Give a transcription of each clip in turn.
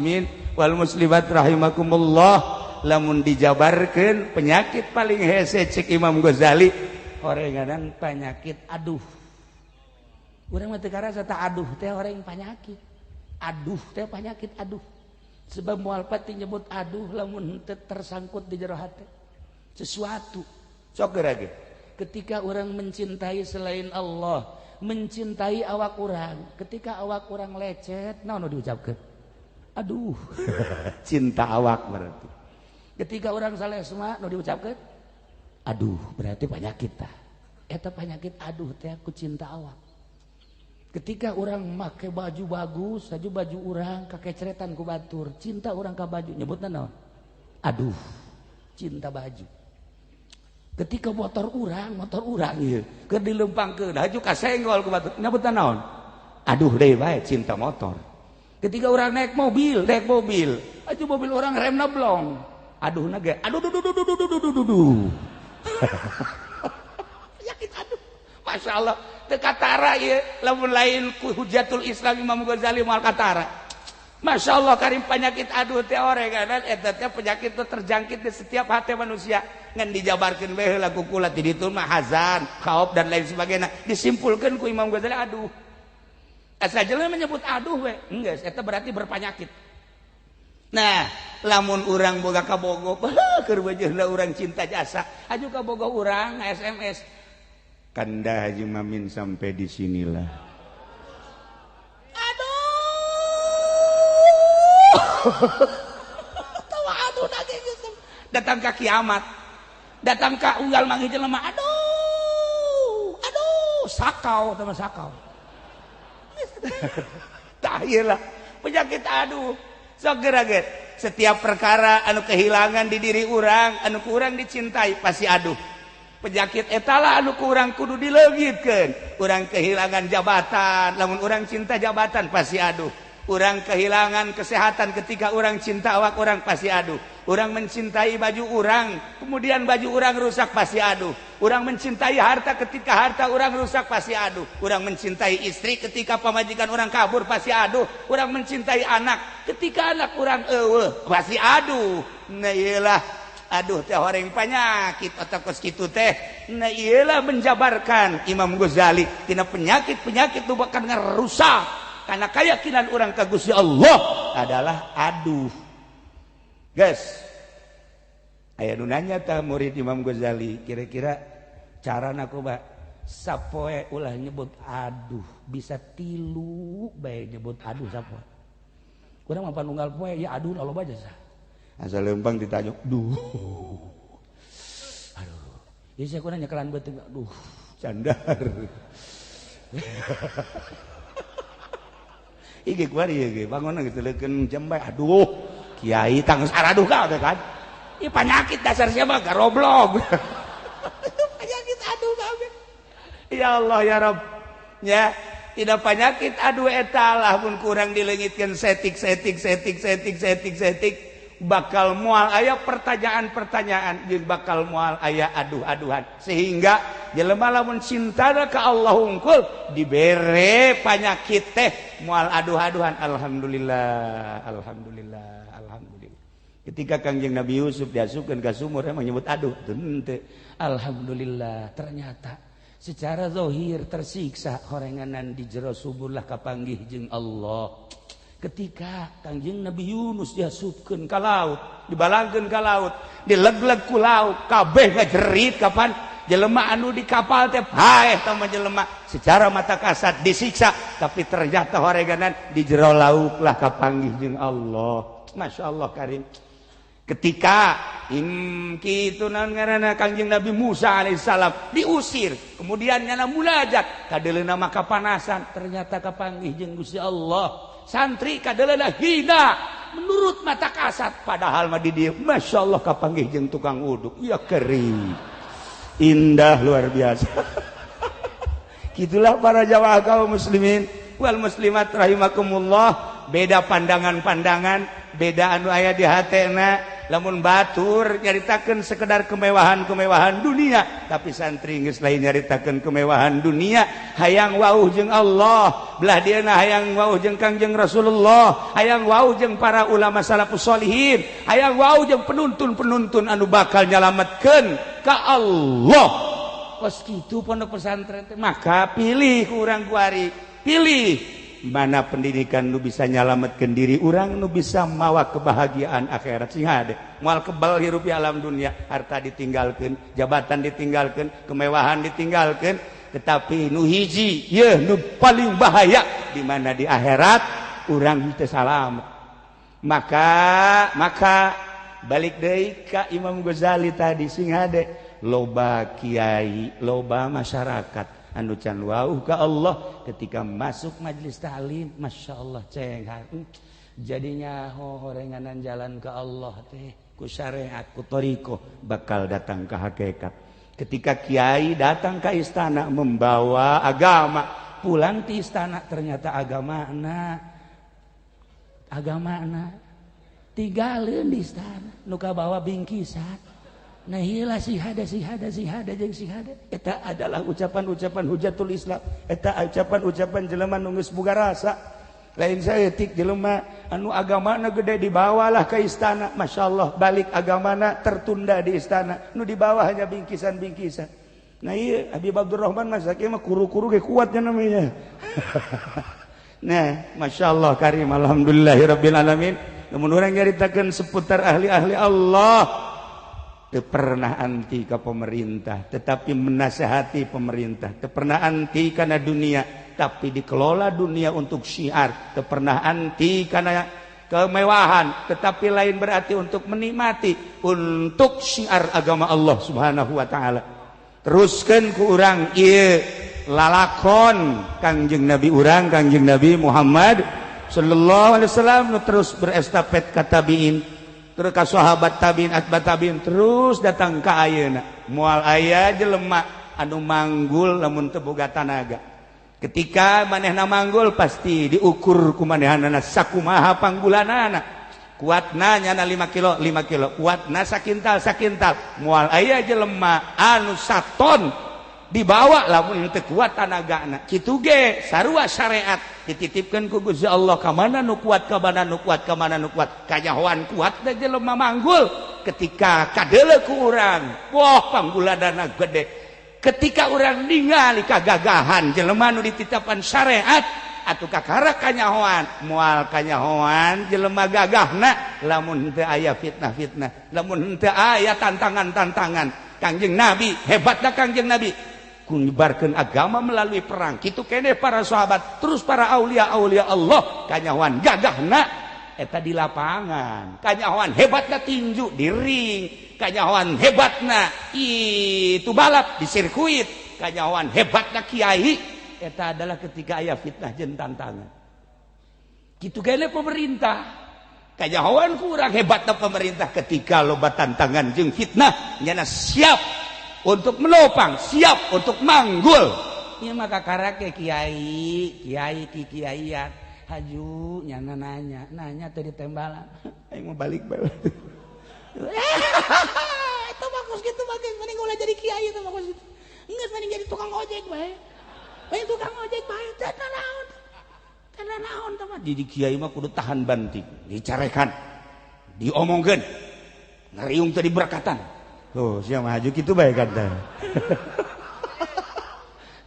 Muslimin wal muslimat rahimakumullah, lamun dijabarkeun penyakit paling hese cek Imam Ghazali horenganan penyakit aduh. Urang mah teu karasa tah aduh teh horeng penyakit. Aduh teh penyakit aduh. Sebab moal pati nyebut aduh lamun teu tersangkut di jero hate. Sesuatu sok geura ge. Ketika orang mencintai selain Allah, mencintai awak urang, ketika awak urang lecet, naon nu diucapkeun? Aduh, cinta awak berarti. Ketika orang salesma nu diucapkeun? Aduh, berarti penyakit tah. Eta penyakit aduh teh ku cinta awak. Ketika orang make baju bagus, saja baju orang kakeceretan ku batur, cinta orang ka baju nyebutna naon? Aduh, cinta baju. Ketika motor urang ieu keur dilempangkeun haju kasenggol ku batur, nyebutna naon? Aduh deui bae cinta motor. Ketika orang naik mobil, aju mobil orang remna blong. Aduh naga, aduh duh duh duh duh duh duh duh duh. Penyakit aduh. Masya Allah, teu katara ieu lamun lain ku Hujatul Islam Imam Ghazali moal katara. Masya Allah karim penyakit aduh teh oreganan eta teh penyakit teh terjangkit di setiap hati manusia. Ngan dijabarkeun bae heula ku kula ti ditu mah hazan, khauf dan lain sebagainya. Disimpulkeun ku Imam Ghazali aduh. Asa jelema menyebut aduh we, enggeus eta berarti berpenyakit. Nah, lamun urang boga kabogo, keur beujeuna urang cinta jasa, aju kabogo urang SMS. Kanda Haji Mamin sampai di sinilah. Aduh. Tawa aduh nage geus. Datang ka kiamat. Datang ka unggal manggih jelema, aduh. Aduh, sakau teh mah sakau. Tah ieu lah penyakit aduh. Sok geura ge. Setiap perkara anu kehilangan di diri urang, anu kurang dicintai pasti aduh. Penyakit etala anu kurang kudu dileungitkeun. Urang kehilangan jabatan, lamun urang cinta jabatan pasti aduh. Urang kehilangan kesehatan ketika urang cinta awak urang pasti aduh. Urang mencintai baju urang, kemudian baju urang rusak pasti aduh. Urang mencintai harta ketika harta urang rusak pasti aduh. Urang mencintai istri ketika pamajikan urang kabur pasti aduh. Urang mencintai anak ketika anak urang eueuh pasti aduh. Nah iyalah aduh teh horeng penyakit atau kos kitu teh. Nah iyalah menjabarkan Imam Ghazali tina penyakit-penyakit nu bakal ngerusak karena keyakinan orang ka Gusti Allah adalah aduh. Guys, aya nu nanya tah murid Imam Ghazali, kira-kira carana kumaha sapoe ulah nyebut aduh, bisa tilu bae nyebut aduh sapoe. Urang mah panunggal poe ya aduh loba jasa. Asal lempang ditanya, duh. Aduh. Ieu sia kurang nyekelan beuteung, aduh, candar. Iki kuari ieu ge, bangun geus leukeun jam bae, aduh. Kiai tang saraduh ka teh kan. Ieu penyakit dasar siapa garoblog. Penyakit aduh kabeh. Ya Allah ya Rabb. Ya, tidak penyakit aduh eta lah mun kurang dileungitkeun setik setik setik setik setik setik bakal mual aya pertanyaan-pertanyaan jeung bakal mual aya aduh-aduhan sehingga jelema lamun cintana ka Allah hungkul dibere panyakit teh mual aduh-aduhan. Alhamdulillah, alhamdulillah, alhamdulillah. Ketika Kangjeng Nabi Yusuf diasupkeun ka sumur emang nyebut aduh henteu. Alhamdulillah ternyata secara zahir tersiksa horenganan di jero sumur lah kapanggih jeung Allah. Ketika Kangjeng Nabi Yunus diasupkeun ka laut, dibalangkeun ka laut, dilegleg ku laut, kabeh ngajerit kapan jelema anu di kapal teh paeh tah mah jelema secara mata kasat disiksa, tapi ternyata horeganan di jero laut lah kapanggih jeung Allah. Masya Allah karim. Ketika kitu naon ngaranna Kangjeng Nabi Musa alaihissalam diusir, kemudian nyana munajat kadeuleuna mah kapanasan, ternyata kapanggih jeung Gusti Allah. Santri kadeuleuna hina menurut mata kasat, padahal mah di dieu Masya Allah kapanggih jeung tukang uduk, ya kering indah luar biasa. Gitulah para jamaah kaum muslimin wal muslimat rahimakumullah. Beda pandangan-pandangan, beda anu aya di hatena, Lamun batur nyaritakeun sekedar kemewahan-kemewahan dunia, tapi santri geus lain nyaritakeun kemewahan dunia, hayang wauh jeung Allah, belah dieuna hayang wauh jeung Kangjeng Rasulullah, hayang wauh jeung para ulama salafus solihin, hayang wauh jeung penuntun-penuntun anu bakal nyalametkeun ka Allah. Kos kitu pondok pesantren teh, maka pilih ku urang kuari, pilih mana pendidikan nu bisa nyalametkeun diri urang, nu bisa mawa kebahagiaan akhirat. Sing hade moal kebal hirup di alam dunia, harta ditinggalkeun, jabatan ditinggalkeun, kemewahan ditinggalkeun, tetapi nu hiji yeuh nu paling bahaya di mana di akhirat urang teu salamet. Maka balik deui ka Imam Ghazali tadi, sing hade loba kiai, loba masyarakat anu can wauh ka Allah ketika masuk majelis taklim, masya Allah ceng jadinya horenganan jalan ke Allah teh ku syariat ku thoriqoh bakal datang ke hakikat. Ketika kiai datang ke istana membawa agama, pulang di istana ternyata agama tinggalin di istana, nu kabawa bingkisan. Nah iyalah sihada sihada sihada jeung sihada. Eta adalah ucapan-ucapan hujatul Islam. Eta ucapan-ucapan jelema nu geus boga rasa. Lain saeutik jelema anu agamana gede dibawalah ke istana. Masya Allah balik agamana tertunda di istana. Nu dibawa hanya bingkisan-bingkisan. Nah iya Habib Abdurrahman masa kieu mah kuru-kuru ge kuatnya namanya. Nah Masya Allah karim, alhamdulillahirabbil alamin. Lamun urang nyaritakeun seputar ahli-ahli Allah, teu pernah anti ke pemerintah, tetapi menasehati pemerintah. Teu pernah anti karena dunia, tapi dikelola dunia untuk syiar. Teu pernah anti karena kemewahan, tetapi lain berarti untuk menikmati, untuk syiar agama Allah Subhanahu wa taala. Teruskan ku urang ieu lalakon Kangjeng Nabi urang, Kangjeng Nabi Muhammad sallallahu alaihi wasallam, terus berestafet ka tabiin, terus ka sahabat tabiin, atba tabiin, terus datang ka ayeuna. Moal aya jelema anu manggul lamun teu boga tanaga. Ketika manehna manggul pasti diukur ku manehanana sakumaha panggulanana. Kuatna nyana 5 kilo, 5 kilo, kuatna sakintal, sakintal. Moal aya jelema anu saton dibawa lamun teu kuat tanagana. Kitu ge sarua syariat dititipkeun ku Gusti Allah ka mana nu kuat, ka mana nu kuat, ka mana nu kuat. Kanyahoan kuat da jelema manggul ketika kadeuleu ku urang, wah pangguladana gede. Ketika urang ningali kagagahan jelema nu dititapan syariat atuh kakara kanyahoan, moal kanyahoan jelema gagahna lamun henteu aya fitnah-fitnah, lamun henteu aya tantangan-tantangan. Kangjeng Nabi hebatna, Kangjeng Nabi menyebarkan agama melalui perang. Kitu kene para sahabat, terus para aulia-aulia Allah kanyahoan gagahna eta di lapangan, kanyahoan hebatna tinju di ring, kanyahoan hebatna itu balap di sirkuit, kanyahoan hebatna kiai eta adalah ketika aya fitnah jeung tantangan. Kitu kene pemerintah, kanyahoan kurang hebatna pemerintah ketika loba tantangan jeung fitnah, nyana siap untuk menopang, siap untuk manggul. Ieu mah kakarake kiai, kiai ki kiaian. Haju nyana nanya, nanya teh ditembalan. Aing mau balik bae. Eta bagus kitu bagus, mending ulah jadi kiai eta bagus kitu. Geus mending jadi tukang ojek bae. Mending tukang ojek bae teh naon. Teh naon teh mah. Jadi kiai mah kudu tahan banting, dicarekan, diomongkeun. Ngariung teh diberkatan. Tuh, siapa maju gitu bae kata.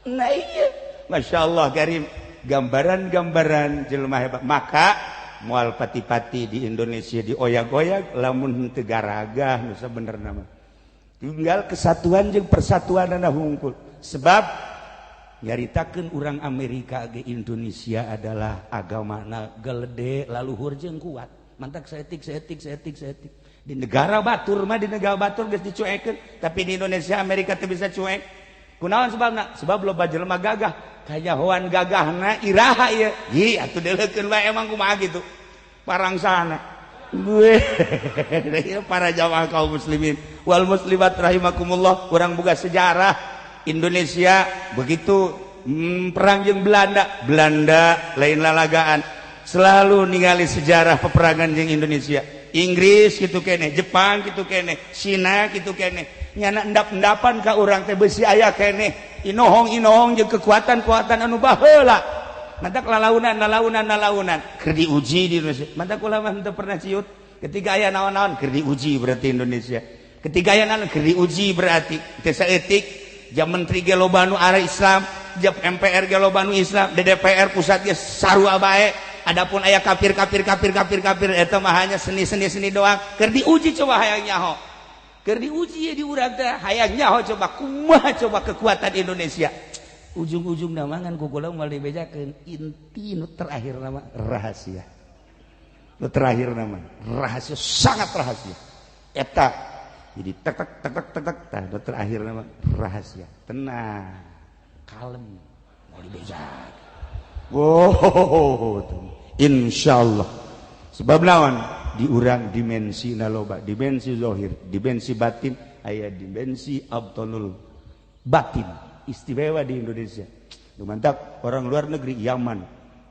Nah iya, Masya Allah karim, gambaran-gambaran jelema hebat. Maka moal pati-pati di Indonesia dioyak-oyak lamun henteu garagah nu sabenerna mah. Tinggal kesatuan jeung persatuanana hungkul. Sebab nyaritakeun urang Amerika ge Indonesia adalah agamana gelede laluhur jeung kuat. Mantak saeutik saeutik saeutik saeutik. Di negara batur mah, di negara batur geus dicuekeun, tapi di Indonesia Amerika teu bisa cuek. Kunaon sebabna? Sebab loba jelema gagah, kanyahoan gagahna iraha ieu. Hi atuh deuleukeun bae emang kumaha kitu. Parangsana. Gue para jamaah kaum muslimin wal muslimat rahimakumullah, urang boga sejarah Indonesia begitu perang jeung Belanda, Belanda lain lalagaan. Selalu ningali sejarah peperangan jeung Indonesia. Inggris gitu kene, Jepang gitu kene, Cina gitu kene. Nyana endap-endapan ka urang teh besi aya kene. Inohong-inohong jeung kekuatan-kekuatan anu baheula. Mantak lalaunan, lalaunan, lalaunan. Keur diuji di Indonesia. Mantak ulama henteu pernah ciut. Ketika aya naon-naon keur diuji berarti Indonesia. Ketika aya naon keur diuji berarti teu saeutik. Jam menteri ge loba nu arah Islam, jam MPR ge loba nu Islam, DPR pusat ge sarua bae. Adapun aya kafir kafir kafir kafir kafir eta mah hanya seni seni seni doang. Keur diuji coba hayang nyaho. Keur diuji ya di urang teh hayang nyaho coba kumaha coba kekuatan Indonesia. Ujung-ujung ngan ku kula moal dibejakeun inti nu terakhir nama rahasia. Nu terakhir nama rahasia, sangat rahasia. Eta jadi tek tek tek tek tek tek tah nu terakhir nama rahasia. Tenang, kalem, moal dibejakeun. Wow, insyaallah. Sebab lawan diurang dimensi loba, dimensi zohir, dimensi batin, aya dimensi abtonul batin istimewa di Indonesia. Nu mantap orang luar negeri Yaman,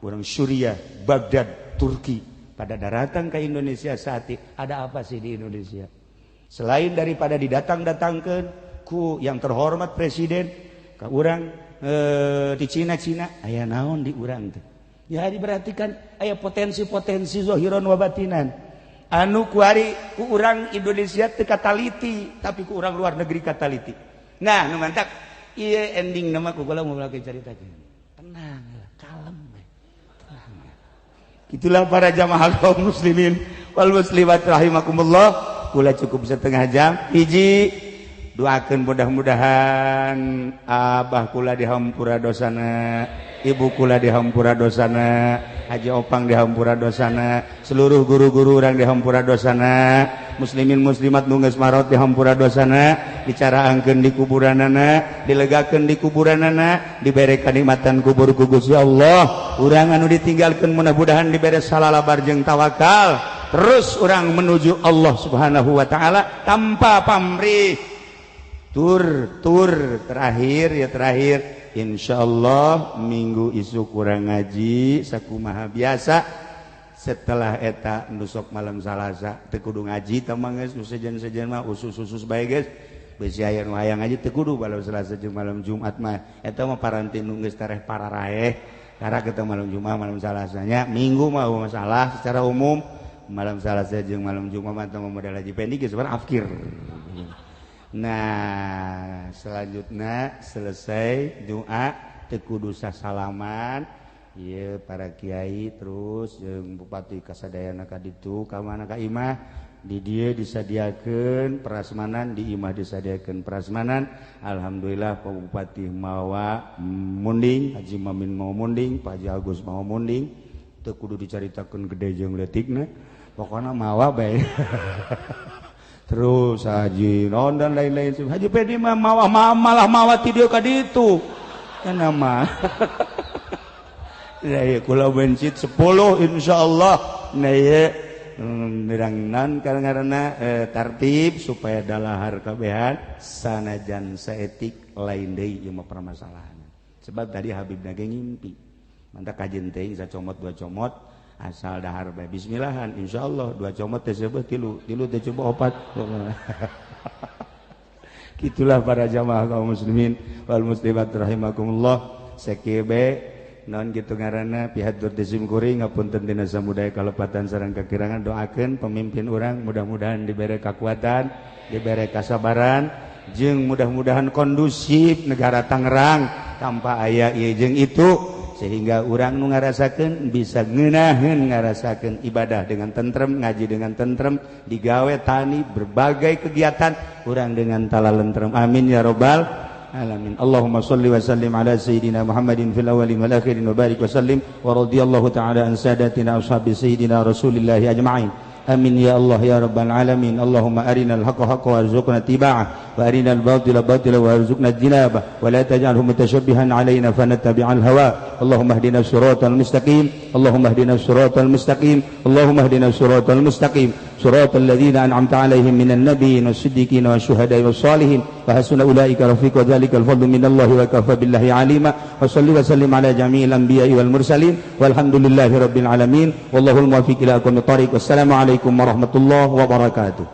orang Suriah, Baghdad, Turki pada datang ke Indonesia saat ini. Ada apa sih di Indonesia? Selain daripada didatang-datangkan ku yang terhormat presiden ke orang di Cina-Cina, aya naon di urang teh? Ya diperhatikan aya potensi-potensi zohiron wa batinan. Anu kuari ku urang Indonesia teu kataliti, tapi ku urang luar negeri kataliti. Nah, nu mantak ieu ending nama ku kula mau caritakeun. Tenang, kalem, tenang. Itulah para jamaah kaum muslimin wal muslimat rahimakumullah. Kula cukup setengah jam. Hiji, doakan mudah-mudahan abah kula dihampura dosana, ibu kula dihampura dosana, Haji Opang dihampura dosana, seluruh guru-guru orang dihampura dosana, muslimin muslimat nu geus marot dihampura dosana, dicaraangkeun di kuburanana, dilegakeun di kuburanana, dibere kanikmatan kubur ku Gusti Allah. Urang anu ditinggalkeun mudah-mudahan dibere salalabar jeung tawakal. Terus urang menuju Allah Subhanahu wa taala tanpa pamrih. Tur tur terakhir ya terakhir, insyaallah minggu isuk kurang ngaji sakumaha biasa. Setelah eta nusok malam Salasa teu kudu ngaji tah mah geus, nu sejen-sejen mah usus-usus bae geus. Beusi aya nu hayang ngaji teu kudu malam Selasa jeung malam Jumat mah, eta mah paranti nu geus tareh pararaeh karena kita malam Jumat malam Salasanya. Minggu mah masalah secara umum malam Salasa jeung malam Jumat mah teu model Haji Pendi geus afkir. Nah, selanjutnya selesai doa teu kudu sasalaman ieu para kiai terus jeung bupati kasadayana ka ditu ka mana ka imah. Di dieu disadiakeun prasmanan, di imah disadiakeun prasmanan. Alhamdulillah Pak Bupati mawa munding, Haji Mamin mau munding, Pak Haji Agus mau munding. Teu kudu dicaritakeun gede jeung leutikna, pokona mawa bae. Terus Haji non dan lain-lain. Haji Pedi mah mawa malah mawa ti dieu ka ditu. Kan mah. Nah, ya, kula bencit 10 insyaallah. Nah, ya nerangnan karena tartib supaya dalahar kabehan sanajan saetik lain deui ieu mah permasalahan. Sebab tadi Habib nage ngimpi. Mantap kajen teh sacomot dua comot asal dahar bae bismillahan insyaallah dua comot teh seubeuh tilu, tilu teh coba opat. Itulah para jamaah kaum muslimin wal muslimat rahimakumullah. Sakieu non gitu ngaranna pihatur sim kuring, ngapunten dina samudaya kalepatan sareng kakirangan. Doakeun pemimpin urang mudah-mudahan dibere kekuatan, dibere kasabaran, jeung mudah-mudahan kondusif negara Tangerang tanpa aya ieu jeung itu, sehingga urang nu ngarasakeun bisa ngeunaheun ngarasakeun ibadah dengan tentrem, ngaji dengan tentrem, digawe tani berbagai kegiatan urang dengan talalentrem. Amin ya robbal alamin. Allahumma salli wa sallim ala sayyidina Muhammadin fil awwalin wal akhirin wa barik wa sallim wa radhiyallahu ta'ala an sadatina ashabi sayyidina Rasulillahi ajma'in. Amin ya Allah ya rabbal alamin. Allahumma arinal haqqa haqqa warzuqna ittiba'ah wa arinal batila batila warzuqna ijtinabah wa la taj'alhu mutashabbihan alaina fanattabi'al hawa. Allahumma ihdina siratal mustaqim. Allahumma ihdina siratal mustaqim. Allahumma ihdina siratal mustaqim. صراط الذين أنعمت عليهم من النبيين والصديقين والشهداء والصالحين وحسن أولئك رفيقا وذلك الفضل من الله وكفى بالله عليما وصل وسلم على جميع الأنبياء والمرسلين والحمد لله رب العالمين والله الموفق إلى أقوم الطريق والسلام عليكم ورحمة الله وبركاته.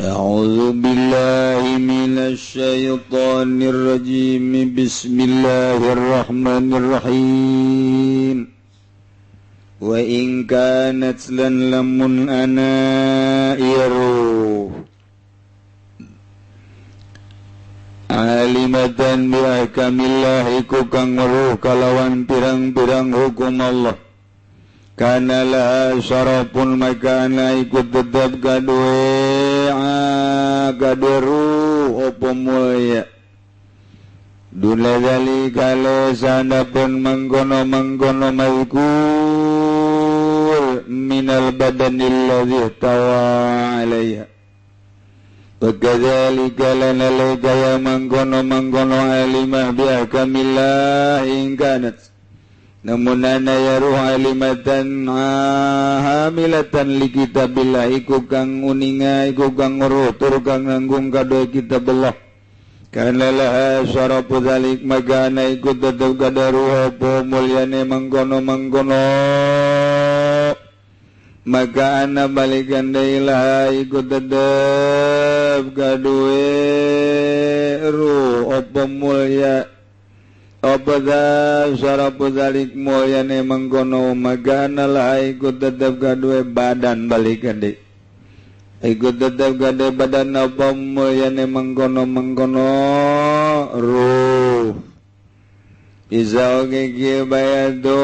أعوذ بالله من الشيطان الرجيم. بسم الله الرحمن الرحيم. وإن كانت lan lamun ana iru alimatan bi ahkamillah iku kang weruh kalawan pirang-pirang hukum Allah kana laha syarafun maka ana iku tetep kaduwe kaduwe apa mulya duna zalika sanapun mengkono-mengkono mazkur minal badanil ladzi tawa alaiha wa kadzalika lanalika ya mengkono-mengkono alimah bi ahkamillah in kanat namun ana ya ruh alimatan hamilatan li kitabillah iku kang uninga iku kang weruh tur kang nanggung kadoe kitabillah kana laha syarafu dzalik maka ana iku tetep kadaruh apa mulyane mengkono-mengkono maka ana balikan deui laha iku tetep kaduwe ruh apa mulya apa syarafu dzalik mulyane mengkono maka ana laha iku tetep kaduwe badan balikan deui iku tetep gade badan apa mulyane mengkono-mengkono ruh iza oge kieu bayado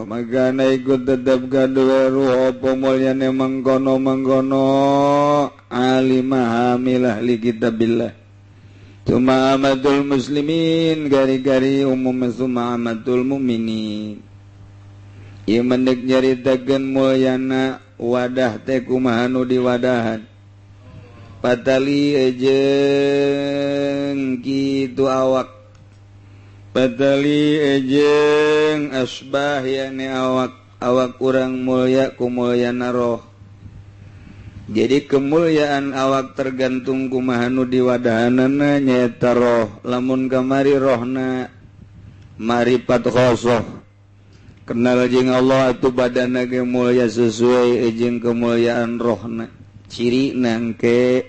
maka ana iku tetep gaduwe ruh apa mulyane mengkono-mengkono alimah hamilah li kitabillah tuma amatul muslimin gari-gari umum suma amatul mukminin. Ieu mendek nyaritakeun mulyana wadah teh kumaha nu diwadahan patali ejeng kitu awak patali ejeng asbah yakni awak awak urang mulya kumulyana roh. Jadi kemuliaan awak tergantung kumaha nu diwadahanana nyaeta roh. Lamun kamari rohna maripat khosoh kenal jeung Allah atuh badanna ge mulya sesuai jeung kemuliaan rohna. Ciri nangke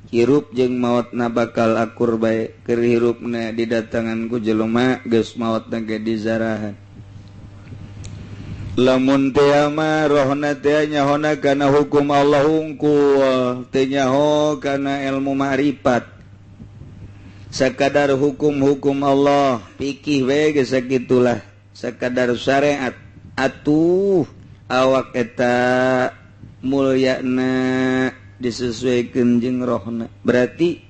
hirup jeung maotna bakal akur bae. Keur hirupna didatangan ku jelema geus maotna ge dizarahan. Lamun teh mah rohna teh nyahona kana hukum Allah hungkul, teh nyaho kana ilmu ma'rifat. Sakadar hukum-hukum Allah pikih we geus sakitulah. Sekadar syariat atuh awak eta mulyana disesuaikan jeung rohna berarti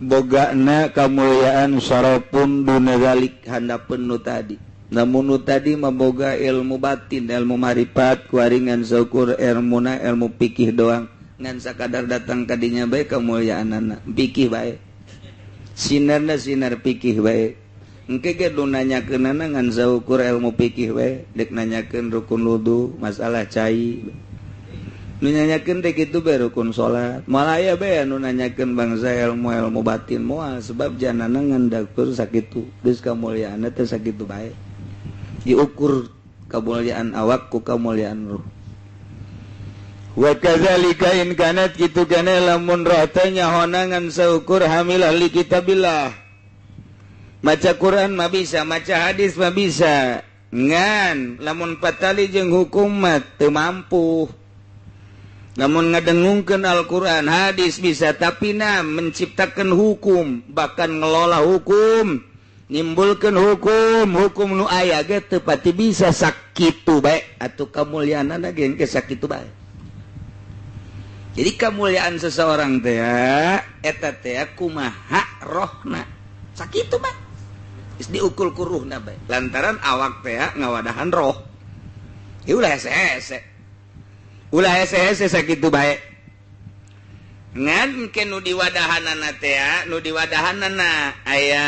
bogana kamulyaan syarafun duna zalik handapeun nu tadi. Namun nu tadi memboga ilmu batin ilmu marifat kuaringan saukur ilmuna ilmu pikih doang ngan sakadar datang ka dinya bae kamuliaanana pikih bae sinarna sinar pikih bae. Engke ge nu nanyakeunana ngan saukur ilmu pikih we, dek nanyakeun rukun wudu, masalah cai. Nu nanyakeun teh kitu bae rukun salat. Moal aya bae nu nanyakeun bangsa ilmu-ilmu batin moal sebab janana ngan dakur sakitu. Geus kamuliaanna teh sakitu bae. Diukur kamuliaan awak ku kamuliaan ruh. Wa kadzalika in kanat kitu kana lamun roh teh nyahona ngan saukur hamilah li kitabillah. Maca Quran mah bisa, maca hadis mah bisa. Ngan lamun patali jeung hukum mah teu mampu. Lamun ngadengungkeun Al-Quran, hadis bisa, tapi na menciptakan hukum, bahkan ngelola hukum, nimbulkeun hukum, hukum nu aya ge teu pati bisa sakitu bae atuh kamuliaanna ge engke sakitu bae. Jadi kemuliaan seseorang teh eta teh kumaha rohna. Sakitu bae. Diukur ku ruhna bae lantaran awak teh ngawadahan roh. Ieu ulah hese-hese. Ulah hese-hese sakitu bae. Ngan engke nu diwadahanana teh, nu diwadahanana aya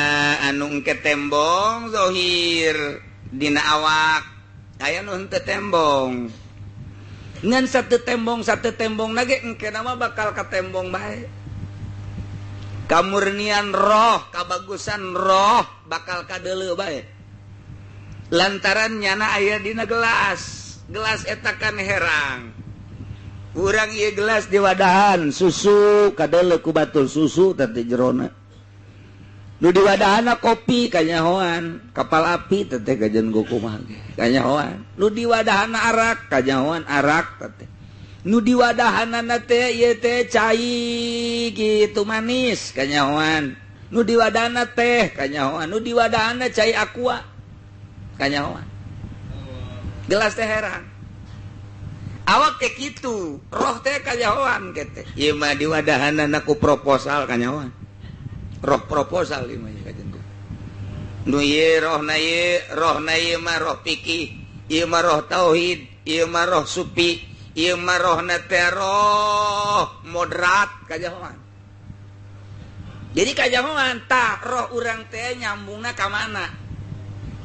anu engke tembong zohir dina awak, aya nu henteu tembong. Ngan satu tembong nage engke nama bakal katembong bae. Kamurnian roh, kabagusan roh bakal kadeuleu bae. Lantaran nyana aya dina gelas. Gelas eta kan herang. Urang ieu gelas di wadahan susu kadeuleu ku batur susu teh jerona. Nu di wadahana kopi kanyahoan, kapal api teh kajen kumaha ge kanyahoan. Nu di wadahana arak kanyahoan arak teh. Nu di wadahanana teh ieu teh cai kitu manis kanyahoan. Nu di wadahana teh kanyahoan, nu di wadahana cai aqua kanyahoan. Gelas teh herang. Awak teh kitu, roh teh kanyahoan teh. Ieu mah di wadahanana ku proposal kanyahoan. Roh proposal ieu mah kajen. Nu ieu rohna ieu mah roh fikih, ieu mah roh tauhid, ieu mah roh sufi, ieu mah rohna teh roh moderat kanyahoan. Jadi kanyahoan tah roh urang teh nyambungna ka mana?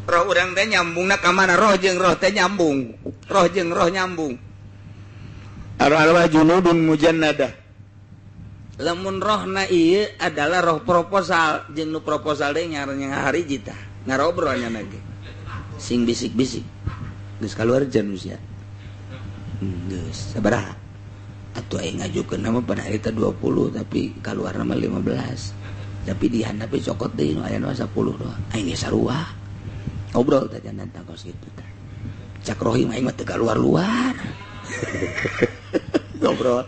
Roh urang teh nyambungna ka mana? Roh jeung roh teh nyambung. Roh jeung roh nyambung. Arwah junudun mujannadah. Lamun rohna ieu adalah roh proposal, jeung nu proposal deui ngaranna hari tah ngarobrol nya ge. Sing bisik-bisik. Geus kaluar jan usia. Geus sabaraha? Atuh aing ngajukeun nama pada harita 20 tapi kaluar nama 15. Tapi dihandapi cokot deui nu aya nu 10 doang. Aing ge sarua. Ngobrol teh jangan kos kitu tah. Cak rohim aing mah teu kaluar-luar. Ngobrol.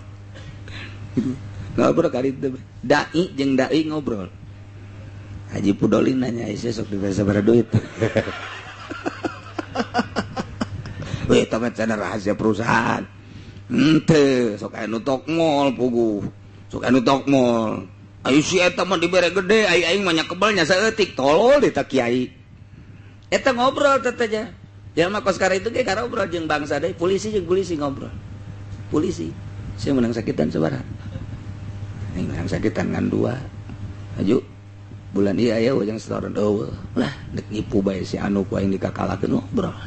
Ngobrol kali itu dai jeung dai ngobrol. Haji Pudolin nanya Aisyah sok dibere sabaraha duit. Weh eta mah cenah rahasia perusahaan. Henteu sok aya nu tokmol puguh. Sok aya nu tokmol. Ayo si eta mah dibere gede, ai aing mah nyakebel nya saeutik tolol eta kiai. Eta ngobrol teh teh. Jelema kos kara itu ge karobrol jeung bangsa deui, polisi jeung polisi ngobrol. Polisi, saya menang sakitan sabaraha? Aing menang sakitan ngan 2. Aju bulan ieu aya ujang setoran eueuh. Lah dek nipu bae si anu ku aing dikakalakeun ngobrol.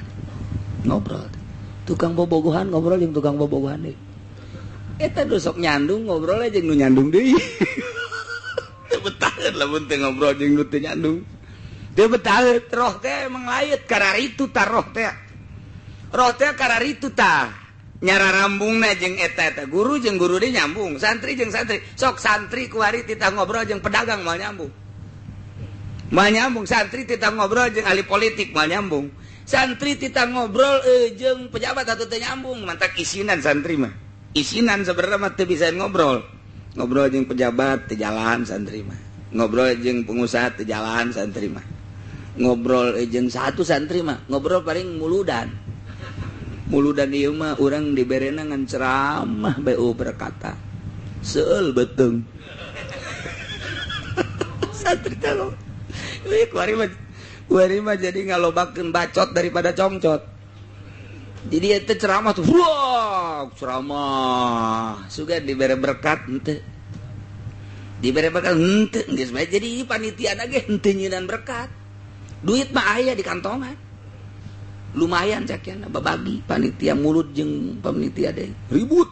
Ngobrol. Tukang bobogohan ngobrol jeung tukang bobogohan deui. Eta nu sok nyandung ngobrol jeung nu nyandung deui. Teu betaheun lamun teu ngobrol jeung nu teu nyandung. Teu betaheun roh teh emang laet kararitu tah roh teh. Roh teh kararitu tah. Nyara rambungna jeung eta eta guru jeung guru deui nyambung, santri jeung santri. Sok santri kuari titah ngobrol jeung pedagang moal nyambung. Moal nyambung santri titah ngobrol jeung ahli politik moal nyambung. Santri titah ngobrol jeung pejabat atuh teu nyambung, mantak isinan santri mah. Isinan sebenarnya mah teu bisa ngobrol. Ngobrol jeung pejabat teu jalan santri mah. Ngobrol jeung pengusaha teu jalan santri mah. Ngobrol jeung satu santri mah, ngobrol paling muludan. Muludan ieu mah urang diberena ngan ceramah bae berkata. Seul beuteung. Santri teh lo. Euy kuari mah jadi ngalobakeun bacot daripada congcot. Jadi eta ceramah tuh, wah, ceramah. Sugan dibere berkat henteu. Dibere berkat henteu geus bae jadi panitia ge henteu nyeunan berkat. Duit mah aya di kantongan. Lumayan cakiana babagi panitia mulut jeung panitia deui. Ribut.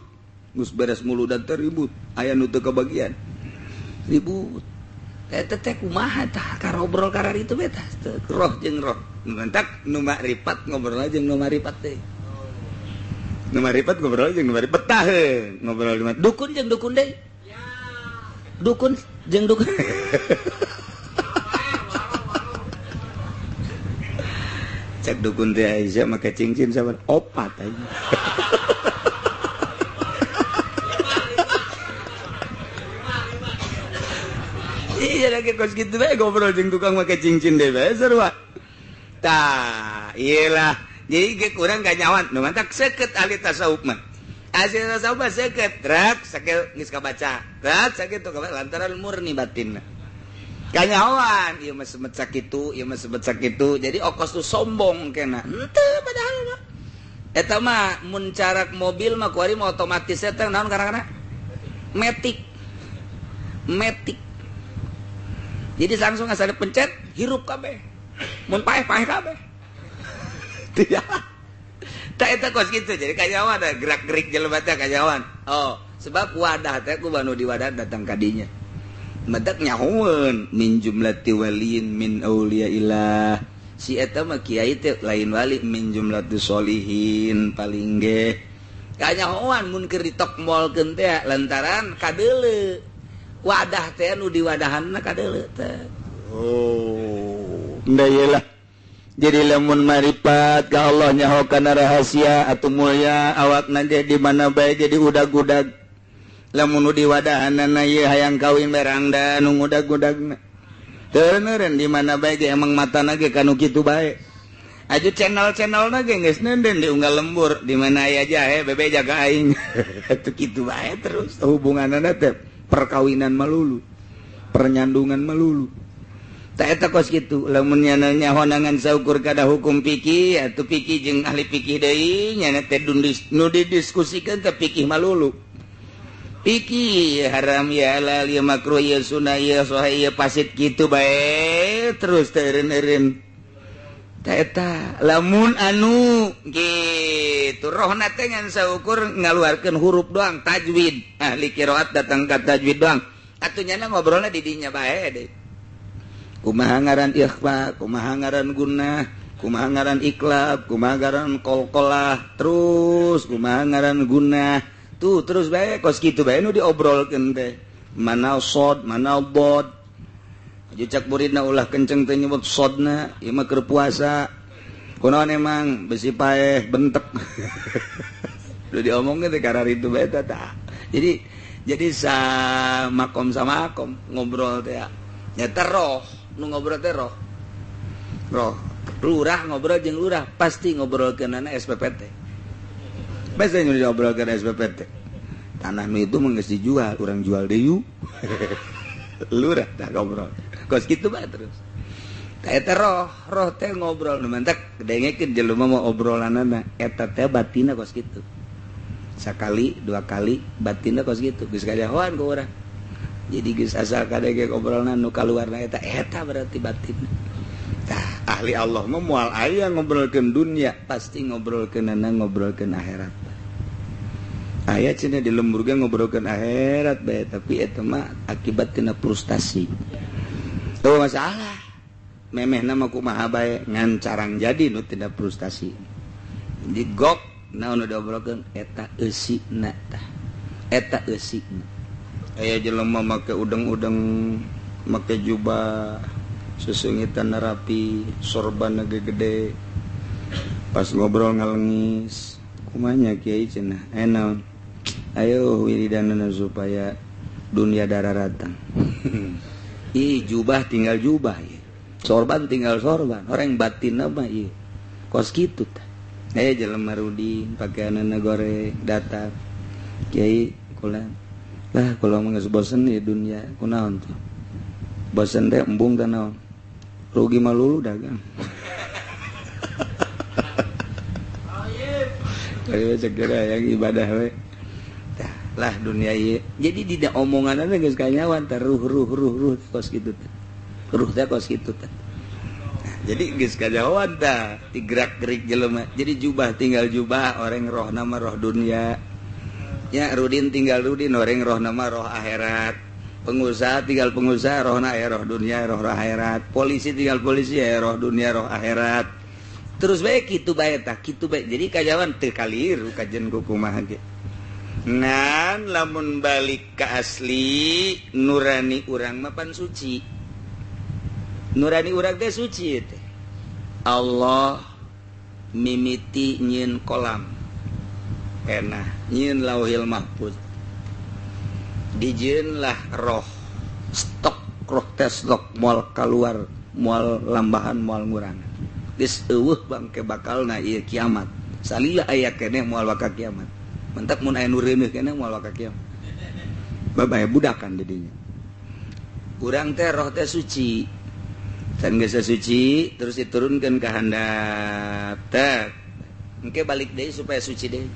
Geus beres muludan teh ribut. Aya nu teu kabagian. Ribut. Eta teh kumaha tah karobrol kararitu bae tah. Roh jeung roh. Mantak nu makrifat ngobrol jeung nu makrifat deui. Nu makrifat ngobrol jeung nu makrifat tah ngobrol di dukun jeung dukun deui. Dukun jeung dukun. Cek dukun teh Aisyah make cincin sabar opat aja. Iya lagi kos kitu bae ngobrol jeung tukang make cincin deui bae sarua. Tah, iyalah. Jadi ge kurang kanyawan. Nu mantak seukeut ahli tasawuf mah. Ahli tasawuf mah seukeut, trek sakieu geus kabaca. Trek sakitu kabaca lantaran murni batinna. Kanyawan, ieu mah semet sakitu, ieu mah semet sakitu. Jadi okos tuh sombong kena. Henteu padahal mah. Eta mah mun carak mobil mah kuari mah otomatis eta naon karena metik. Metik. Jadi langsung asal pencet hirup kabeh. Mun paeh-paeh kabeh. Tidak. Tak eta kos kitu jadi kanyawan gerak-gerik jelema teh kanyawan. Oh, sebab wadah teh ku banu di wadah datang ka dinya. Matak nyahoeun min jumlati waliin min auliyaillah. Si eta mah kiai teh lain wali min jumlati sholihin paling ge. Kanyahoan mun keur ditokmolkeun teh lantaran kadeuleu. Wadah teh nu diwadahanna kadeuleu teh. Oh, lah jadi lamun maripat ka Allah nyaho kana rahasia atau mulia awak nanti di mana bae jadi udag-udag lamun nu diwadahanana ieu hayang kawin berangda nu ngudag-udagna teu meureun di mana bae ge emang matana ge kanu kitu bae aju channel-channelna ge geus nenden di unggal lembur di mana aya jahe bebe jaga aing atuh kitu bae terus hubunganna teh perkawinan melulu pernyandungan melulu. Eta kos kitu lamun nyana nyahoangan saukur kada hukum fikih atuh fikih jeung ahli fikih deui nyana teh nu didiskusikeun teh fikih malulu. Fikih haram ya halal ya makruh ya sunah ya sahih ya fasid kitu bae terus teh eureun-eureun. Tah eta lamun anu kitu rohna teh ngan saukur ngaluarkeun huruf doang tajwid. Ahli qiraat datang ka tajwid doang. Atuh nyana ngobrolna di dinya bae deui. Kumaha ngaran ikhfa, kumaha ngaran gunnah, kumaha ngaran iklab, kumaha ngaran qalqalah, terus kumaha ngaran gunnah. Tuh terus bae kos kitu bae nu diobrolkeun teh. Mana shod, mana dhad. Aju cak muridna ulah kenceng teh nyebut shodna, ieu mah keur puasa. Kunaon emang besi paeh bentek. Udah diomongkeun teh kararitu bae tah. Jadi sa makom sama makom ngobrol teh. Nyata roh nu ngobrol teh roh. Roh. Lurah ngobrol jeung lurah pasti ngobrolkeunana SPPT. Pasti nu diobrolkeun SPPT. Tanah nu itu mah geus dijual, urang jual deui. Lurah tah ngobrol. Kos kitu bae terus. Tah eta roh, roh teh ngobrol nu mantak dengekeun jelema mah obrolanana eta teh batinna kos kitu. Sakali, dua kali batinna kos kitu geus kajahoan ku urang. Jadi geus asal kadenge obrolan nu kaluarna eta eta berarti batinna. Tah ahli Allah mah moal aya ngobrolkeun dunya, pasti ngobrolkeunana ngobrolkeun akhirat. Aya cenah di lembur ge ngobrolkeun akhirat bae, tapi eta mah akibat tina frustasi. Tuh masalah. Memehna mah kumaha bae ngan carang jadi nu tina frustasi. Jadi gok naon nu diobrolkeun eta eusina tah. Eta eusina. Aya jelema make udeng-udeng, make jubah susungitan rapi, sorban gede. Pas ngobrol ngalengis, kumanya kiai cenah, naon? Ayo wiridanana supaya dunia dararatan. Ih, jubah tinggal jubah ya. Sorban tinggal sorban, orang batin mah ieu. Kos kitu tah. Aya jelema ruding pakaianna goreng datang. Kiai kula lah kula mah geus bosen di dunia, kunaon tuh? Bosen teh embung teh naon? Rugi mah lulu dagang. Kali cek yang ibadah we. Tah lah dunia ieu. Jadi dina omonganna geus kanyawan teh ruh ruh ruh ruh kos kitu teh. Ruh teh kos kitu teh. Nah, jadi geus kanyawan tah digerak-gerik jelema. Jadi jubah tinggal jubah, orang roh nama roh dunia. Ya rudin tinggal rudin, orang roh nama roh akhirat. Pengusaha tinggal pengusaha, rohna aya roh dunia, roh akhirat. Polisi tinggal polisi, aya roh dunia, roh akhirat. Terus bae kitu bae tah, kitu bae. Jadi kajawan teu kaliru kajen ku kumaha ge. Ngan lamun balik ka asli nurani urang mah pan suci. Nurani urang teh suci teh. Allah mimiti nyieun kolam. Pena nyieun Lauhil Mahfuz. Dijieunlah roh. Stok roh teh stok moal kaluar, moal lambahan, moal ngurangan. Geus eueuh bangke bakalna ieu kiamat. Salila aya keneh moal bakal kiamat. Mentak mun aya nu reuneuh keneh moal bakal kiamat. Bae budakan jadinya. Urang teh roh teh suci. Can geus suci terus diturunkeun ka handap. Teh engke balik deui supaya suci deui.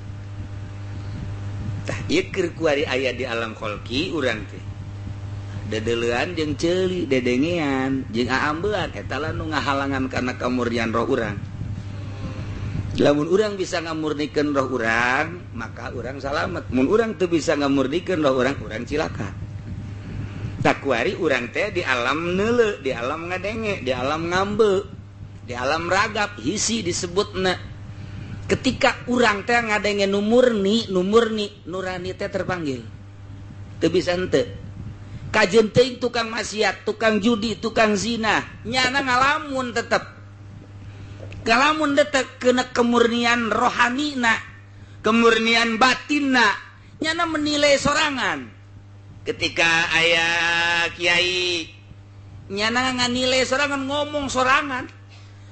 Tah ieu keur kuari aya di alam kholqi urang teh. Dedelean jeung ceuli, dedengean jeung aambean eta lah nu ngahalangan kana kamurnian roh urang. Lamun urang bisa ngamurnikeun roh urang, maka urang salamet. Mun urang teu bisa ngamurnikeun roh urang, urang cilaka. Takuari urang teh di alam neuleu, di alam ngadenge, di alam ngambe, di alam ragap, hisi disebutna. Ketika urang teh ngadenge nu murni, nurani teh terpanggil. Teu bisa henteu. Kajeun teuing tukang maksiat, tukang judi, tukang zina, nyana ngalamun tetep. Kalamun detek kena kemurnian rohanina, kemurnian batinna, nyana menilai sorangan. Ketika aya kiai, nyana nganilai sorangan, ngomong sorangan,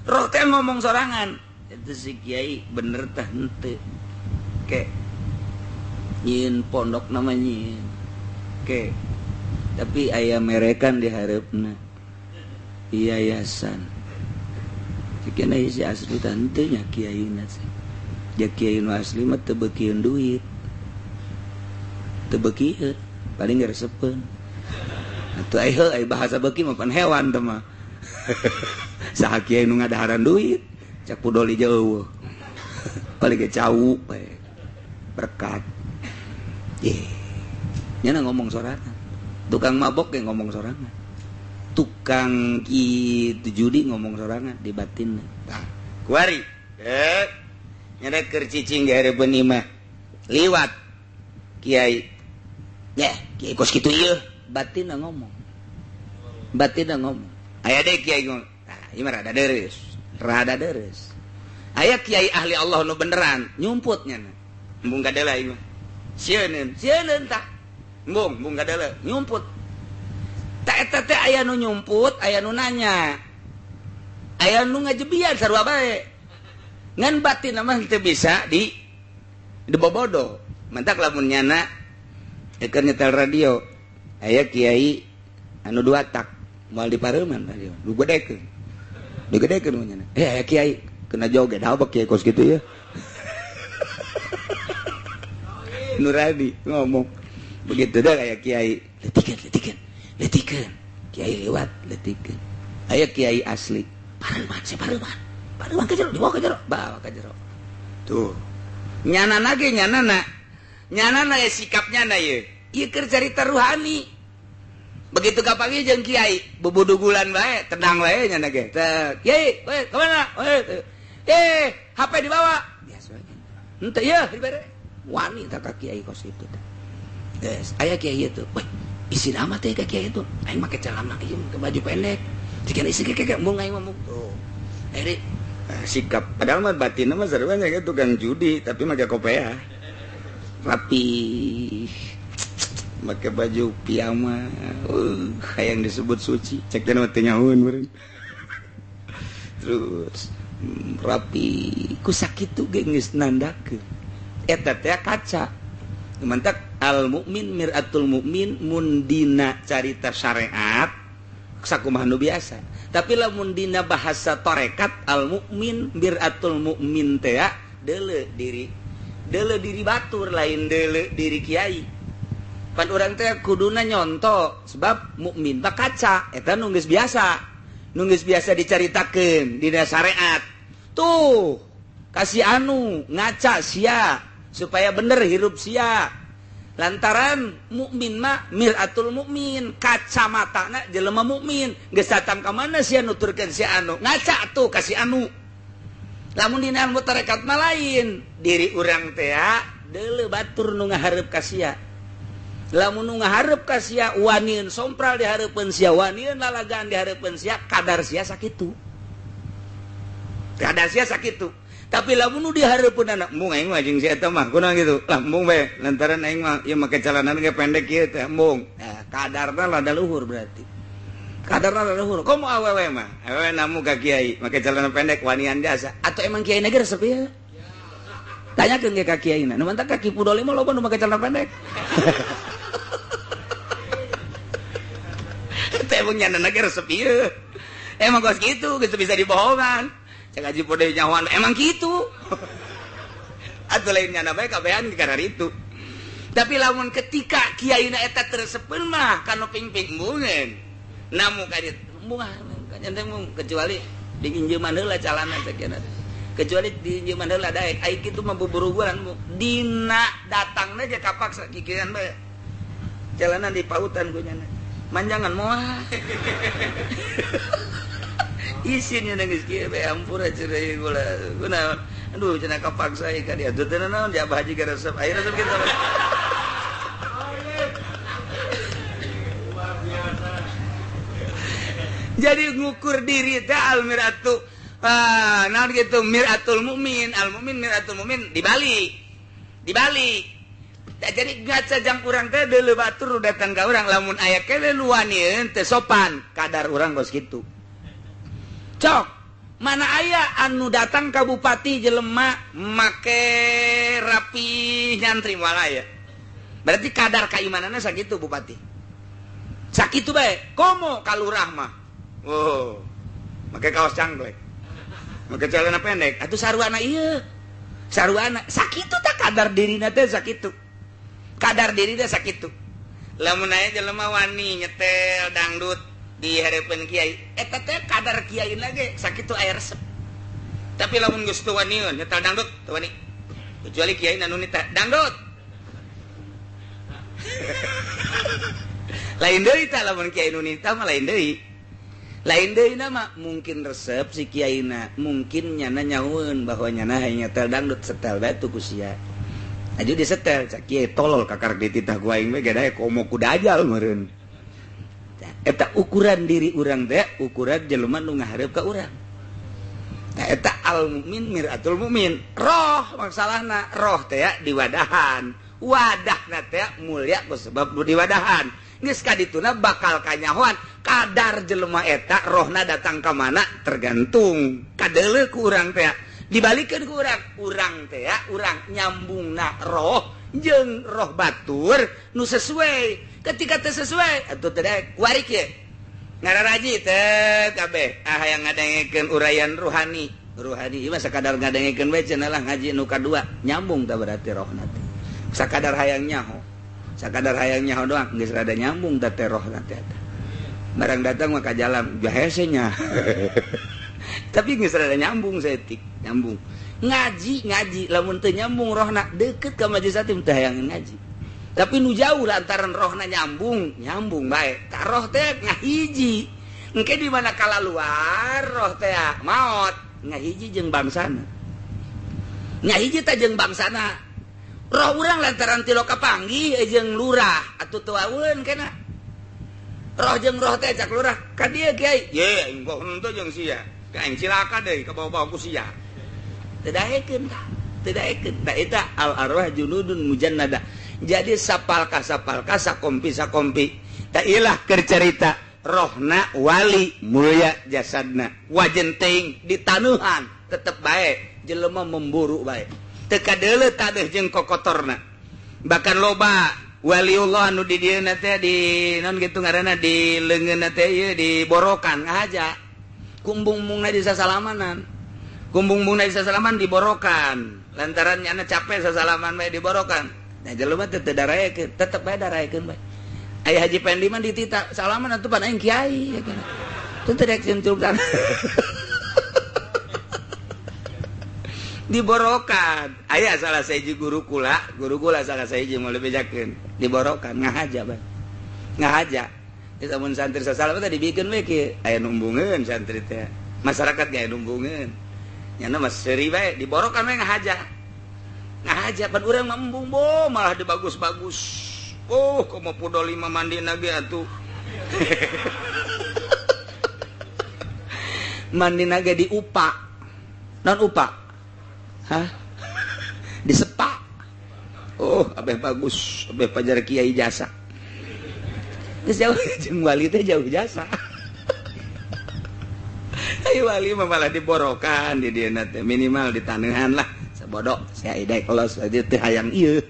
roh teh ngomong sorangan. Itu si kiai bener tah henteu. Ke nyieun pondok nama nyieun. Ke tapi aya merekan di hareupna. Yayasan. Kena isi asli tantenya kiai nasi. Ya kiai nu asli mah teu beukieun duit. Teu beukieun, paling ngaresepeun. Atuh aya bahasa beuki mah pan hewan teh mah. Saha kiai nu ngadaharan duit, cak pudoli jauh. Paling ge cau bae. Berkat. Ye. Nyana ngomong sorangan. Tukang mabok ge ngomong sorangan. Tukang itu judi ngomong sorangan di batin. Tah, kuari. Nyana keur cicing ge hareupeun imah. Liwat kiai. Yeh, kiai kos kitu ieu, batinna ngomong. Batinna ngomong. Aya deui kiai ngomong. Tah, ieu mah rada deureuus. Rada deureuus. Aya kiai ahli Allah nu beneran, nyumput nyana. Embung kadeula ieu mah. Sieun, sieun tah. Embung, embung kadeula, nyumput. Tak eta teh aya nu nyumput, aya nu nanya. Aya nu ngajebian sarua bae. Ngan batin mah teu bisa di dibobodo. Mantak lamun nyana keur nyetel radio, aya kiai anu dua tak moal dipareuman radio, digedekeun. Digedekeun nyana. Aya kiai kena joget, apa kiai kos kitu ya. Nuradi ngomong. Begitu dah aya kiai, letikeun, letikeun. Letikeun, kiai lewat letikeun. Aya kiai asli, pareuman si pareuman. Pareuman ka jero, dibawa ka jero, bawa ka jero. Tuh. Nyanana ge nyanana. Nyanana ya sikap nyana ye. Ieu keur carita ruhani. Begitu kapanggih jeung kiai, bubudugulan bae, tenang bae nyana ge. Teh, kiai, we ka mana? We. Eh, HP dibawa. Biasa we. Henteu ieu dibere. Wani tah ka kiai kos kitu teh. Geus, aya kiai ieu tuh. Weh, isi nama teh ka kiai itu, aing make celana ieu make baju pendek. Jika isi keke embung aing mah tuh. Akhirnya sikap padahal mah batinna mah sarua nya tukang judi tapi make kopea. Rapi. Make baju piyama. Hayang disebut suci. Cek teh mah teu nyahoeun meureun. Terus rapi ku sakitu ge geus nandakeun. Eta teh kaca. Mantak al mukmin miratul mukmin mun dina carita syariat sakumaha nu biasa. Tapi lamun dina bahasa tarekat al mukmin miratul mukmin teh deuleu diri batur lain deuleu diri kiai. Pan urang teh kuduna nyonto sebab mukmin mah kaca eta nu geus biasa. Nu geus biasa dicaritakeun dina syariat. Tuh kasih anu ngaca sia supaya bener hirup sia. Lantaran mukmin mah miratul mukmin, kacamatana jelema mukmin, geus datang ka mana sia nuturkeun si anu, ngaca tuh kasih anu. Lamun dina ilmu tarekat mah lain, diri urang teh deuleu batur nu ngahareup ka sia. Lamun nu ngahareup ka sia wanieun sompral di hareupeun sia, wanieun lalagaan di hareupeun sia, kadar sia sakitu. Kadar sia sakitu. Tapi lamun nu dihareupeun anak embung aing mah jeung si eta mah kunaon kitu. Lah embung bae lantaran aing mah ieu make celana ge pendek kieu teh embung. Nah, kadarna rada luhur berarti. Kadarna rada luhur. Komo awewe mah? Awewe namu ka kiai make celana pendek wanian jasa. Atau emang kiai na ge resep ieu? Tanyakeun ge ka kiaina. Nu mantak ka Ki Pudoli mah loba nu make celana pendek. Teh emang nyana ge resep ieu. Emang kos kitu geus bisa dibohongan. Cek aji pode nyawan emang gitu. Atau lainnya namanya kabehan karena itu. Tapi lamun ketika kiai na eta teresepeun mah kanu ping-ping embungeun. Namu ka dieu embung ah kecuali diinjeuman heula calana teh kieu. Kecuali di zaman heula daek ai kitu mah buburuguran dina datangna ge kapaksa kikieuan bae. Jalanan di pautan ku nyana. Manjangan moal. Isin nya geus kieu bae ampura cerai gula. Kunaon? Aduh cenah kapaksa ieu ka dieu. Teu naon di Abah Haji garesep. Aya resep kitu. Jadi ngukur diri teh al miratu naon gitu miratul mukmin, al mukmin miratul mukmin dibalik. Dibalik. Jadi ngaca jang urang teh deuleu batur datang ka urang lamun aya kene nu wanieun teh sopan, kadar urang geus kitu. Cok, mana aya anu datang ka bupati jelema make rapi nyantri moal aya. Berarti kadar kaimananna sakitu bupati. Sakitu bae, komo ka lurah mah. Oh, make kaos cangklek, make celana pendek, atuh sarwana ieu, sarwana sakitu tak kadar dirina teh sakitu, kadar diri teh sakitu. Lamun aya jelema wani nyetel dangdut di hareupeun kiai, eta teh kadar kiai lagi sakitu aya resep. Tapi lamun geus teu waniun nyetel dangdut teu wani, kecuali kiai nu nita dangdut. Lain deui tah lamun kiai nu nita mah lain deui. Lain deui nama mungkin resep si kiaina, mungkin nyana nyahueun bahwa nyana hayang nyetel dangdut setel bae tuh ku sia. Aju disetel cak kiai tolol kakar dititah ku aing we gadae komo ku dajal meureun. Eta ukuran diri urang teh ukuran jelema nu ngahareup ka urang. Tah eta al mukmin miratul mukmin. Roh masalahna roh teh diwadahan. Wadahna teh mulia ku sebab nu diwadahan. Geus kadituna bakal kanyahoan kadar jelema eta rohna datang ka mana tergantung kadeuleu ku urang teh dibalikeun ku urang urang teh urang nyambungna roh jeung roh batur nu sesuai ketika teu sesuai atuh teu daek kuari kieu ngararaji teh kabeh ah hayang ngadengekeun uraian ruhani ruhani ieu mah sakadar ngadengekeun we cenah lah ngaji nu kadua nyambung tah berarti rohna teh sakadar hayang nyaho sakadar hayang nyaho doang geus rada nyambung teh teh rohna teh eta. Barang datang mah ka jalan hese nya. Tapi geus rada nyambung saeutik, nyambung. Ngaji ngaji lamun teu nyambung rohna deukeut ka majelis hakim teh hayang ngaji. Tapi nu jauh lantaran rohna nyambung, nyambung bae. Tah roh teh ngahiji. Engke di mana kalaluar roh teh maot, ngahiji jeung bangsana. Ngahiji teh jeung bangsana. Roh urang lantaran ti loka panggih jeung lurah atuh teu aweun kana. Roh jeung roh teh cak lurah ka dieu kiai. Ye aing boh henteu jeung sia. Ka aing cilaka deui kabawa-bawa ku sia. Teu daekeun tah, teu daekeun. Tah eta al arwah junudun mujannada. Jadi sapalka sapalka sakompi sakompi. Tah ilah keur carita rohna wali mulia jasadna. Wajen teuing ditanuhan tetep bae jelema memburu bae. Teu kadeuleu tadeuh jeung kokotorna. Bahkan loba waliullah anu di dieu teh di naon kitu ngaranna di leungeunna teh ieu diborokan ngahaja. Kumbung-bumbungna di sasalamanan. Kumbung-bumbungna di sasalaman diborokan. Lantaran nyana capek sasalaman bae diborokan. Nah jelema teh teu daraekeun, tetep bae daraekeun bae. Aya Haji Pendi mah ditita salaman atuh pan aing kiai ya kana. Teu teu rek centulkan. Diborokan. Aya salah sahiji guru kula salah sahiji moal dibejakeun. Diborokan ngahaja bae. Ngahaja. Geus amun santri sasalama teh dibikeun we kieu. Aya numbungeun santri teh. Masyarakat ge aya numbungeun. Nyana mah seuri bae diborokan we ngahaja. Ngahaja pan urang mah embung bo malah dibagus-bagus. Oh, komo pudol lima mandina ge atuh. Mandina ge diupa. Non upa? Hah? Disepak. Oh, abeh bagus, abeh pajar kiai jasa. Geus jauh jeung wali teh jauh jasa. Ai wali mah malah diborokan di dieu teh minimal ditanehan lah. Sabodok sia idek los teh hayang ieu.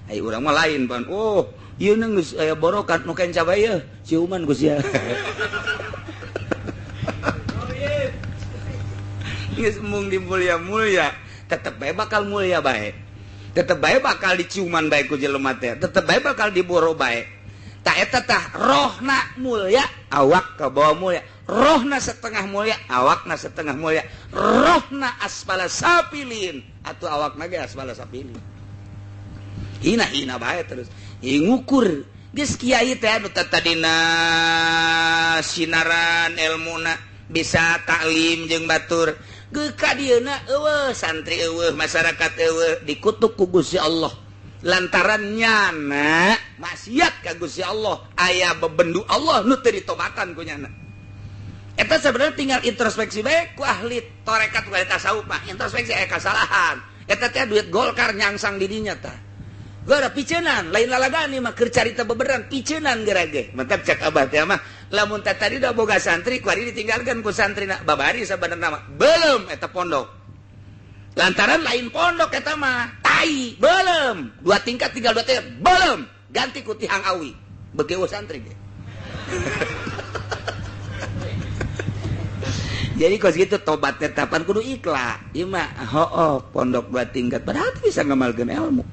Ai urang mah lain pan. Oh, ieu geus aya borokan nu kenca bae ieu, ciuman ku sia. Geus mung dimulia-mulia, tetep bae bakal mulia bae. Tetep bae bakal diciuman bae ku jelema teh, tetep bae bakal diboro bae. Ta eta tah rohna mulia, awak kabawa mulia. Rohna setengah mulia, awakna setengah mulia. Rohna asfala safilin atau awakna ge asfala safilin. Hina-hina bae terus. Ngukur geus kiai teh anu tadina sinaran elmuna bisa taklim jeung batur. Geus ka dieuna eueuh santri eueuh masyarakat eueuh dikutuk ku Gusti Allah. Lantaran nyana maksiat ka Gusti Allah, aya bebendu Allah nu teu ditobatan ku nyana. Eta sebenarnya tinggal introspeksi bae ku ahli tarekat ku ahli tasawuf mah, introspeksi aya kasalahan. Eta teh duit Golkar nyangsang di dinya tah. Geura piceunan, lain lalagaan ieu mah keur carita beberan piceunan geura ge. Mantap cak abah teh mah, lamun teh tadi udah boga santri ku ari ditinggalkeun ku santrina babari sabenerna mah. Belum eta pondok. Lantaran lain pondok eta mah, tai, belum. Dua tingkat tinggal dua tingkat, belum. Ganti ku tihang awi. Beuki eueuh santri ge. Jadi kos gitu tobat tetapan kudu ikhlas. Ieu mah hooh pondok dua tingkat berarti bisa ngamalkeun ilmu.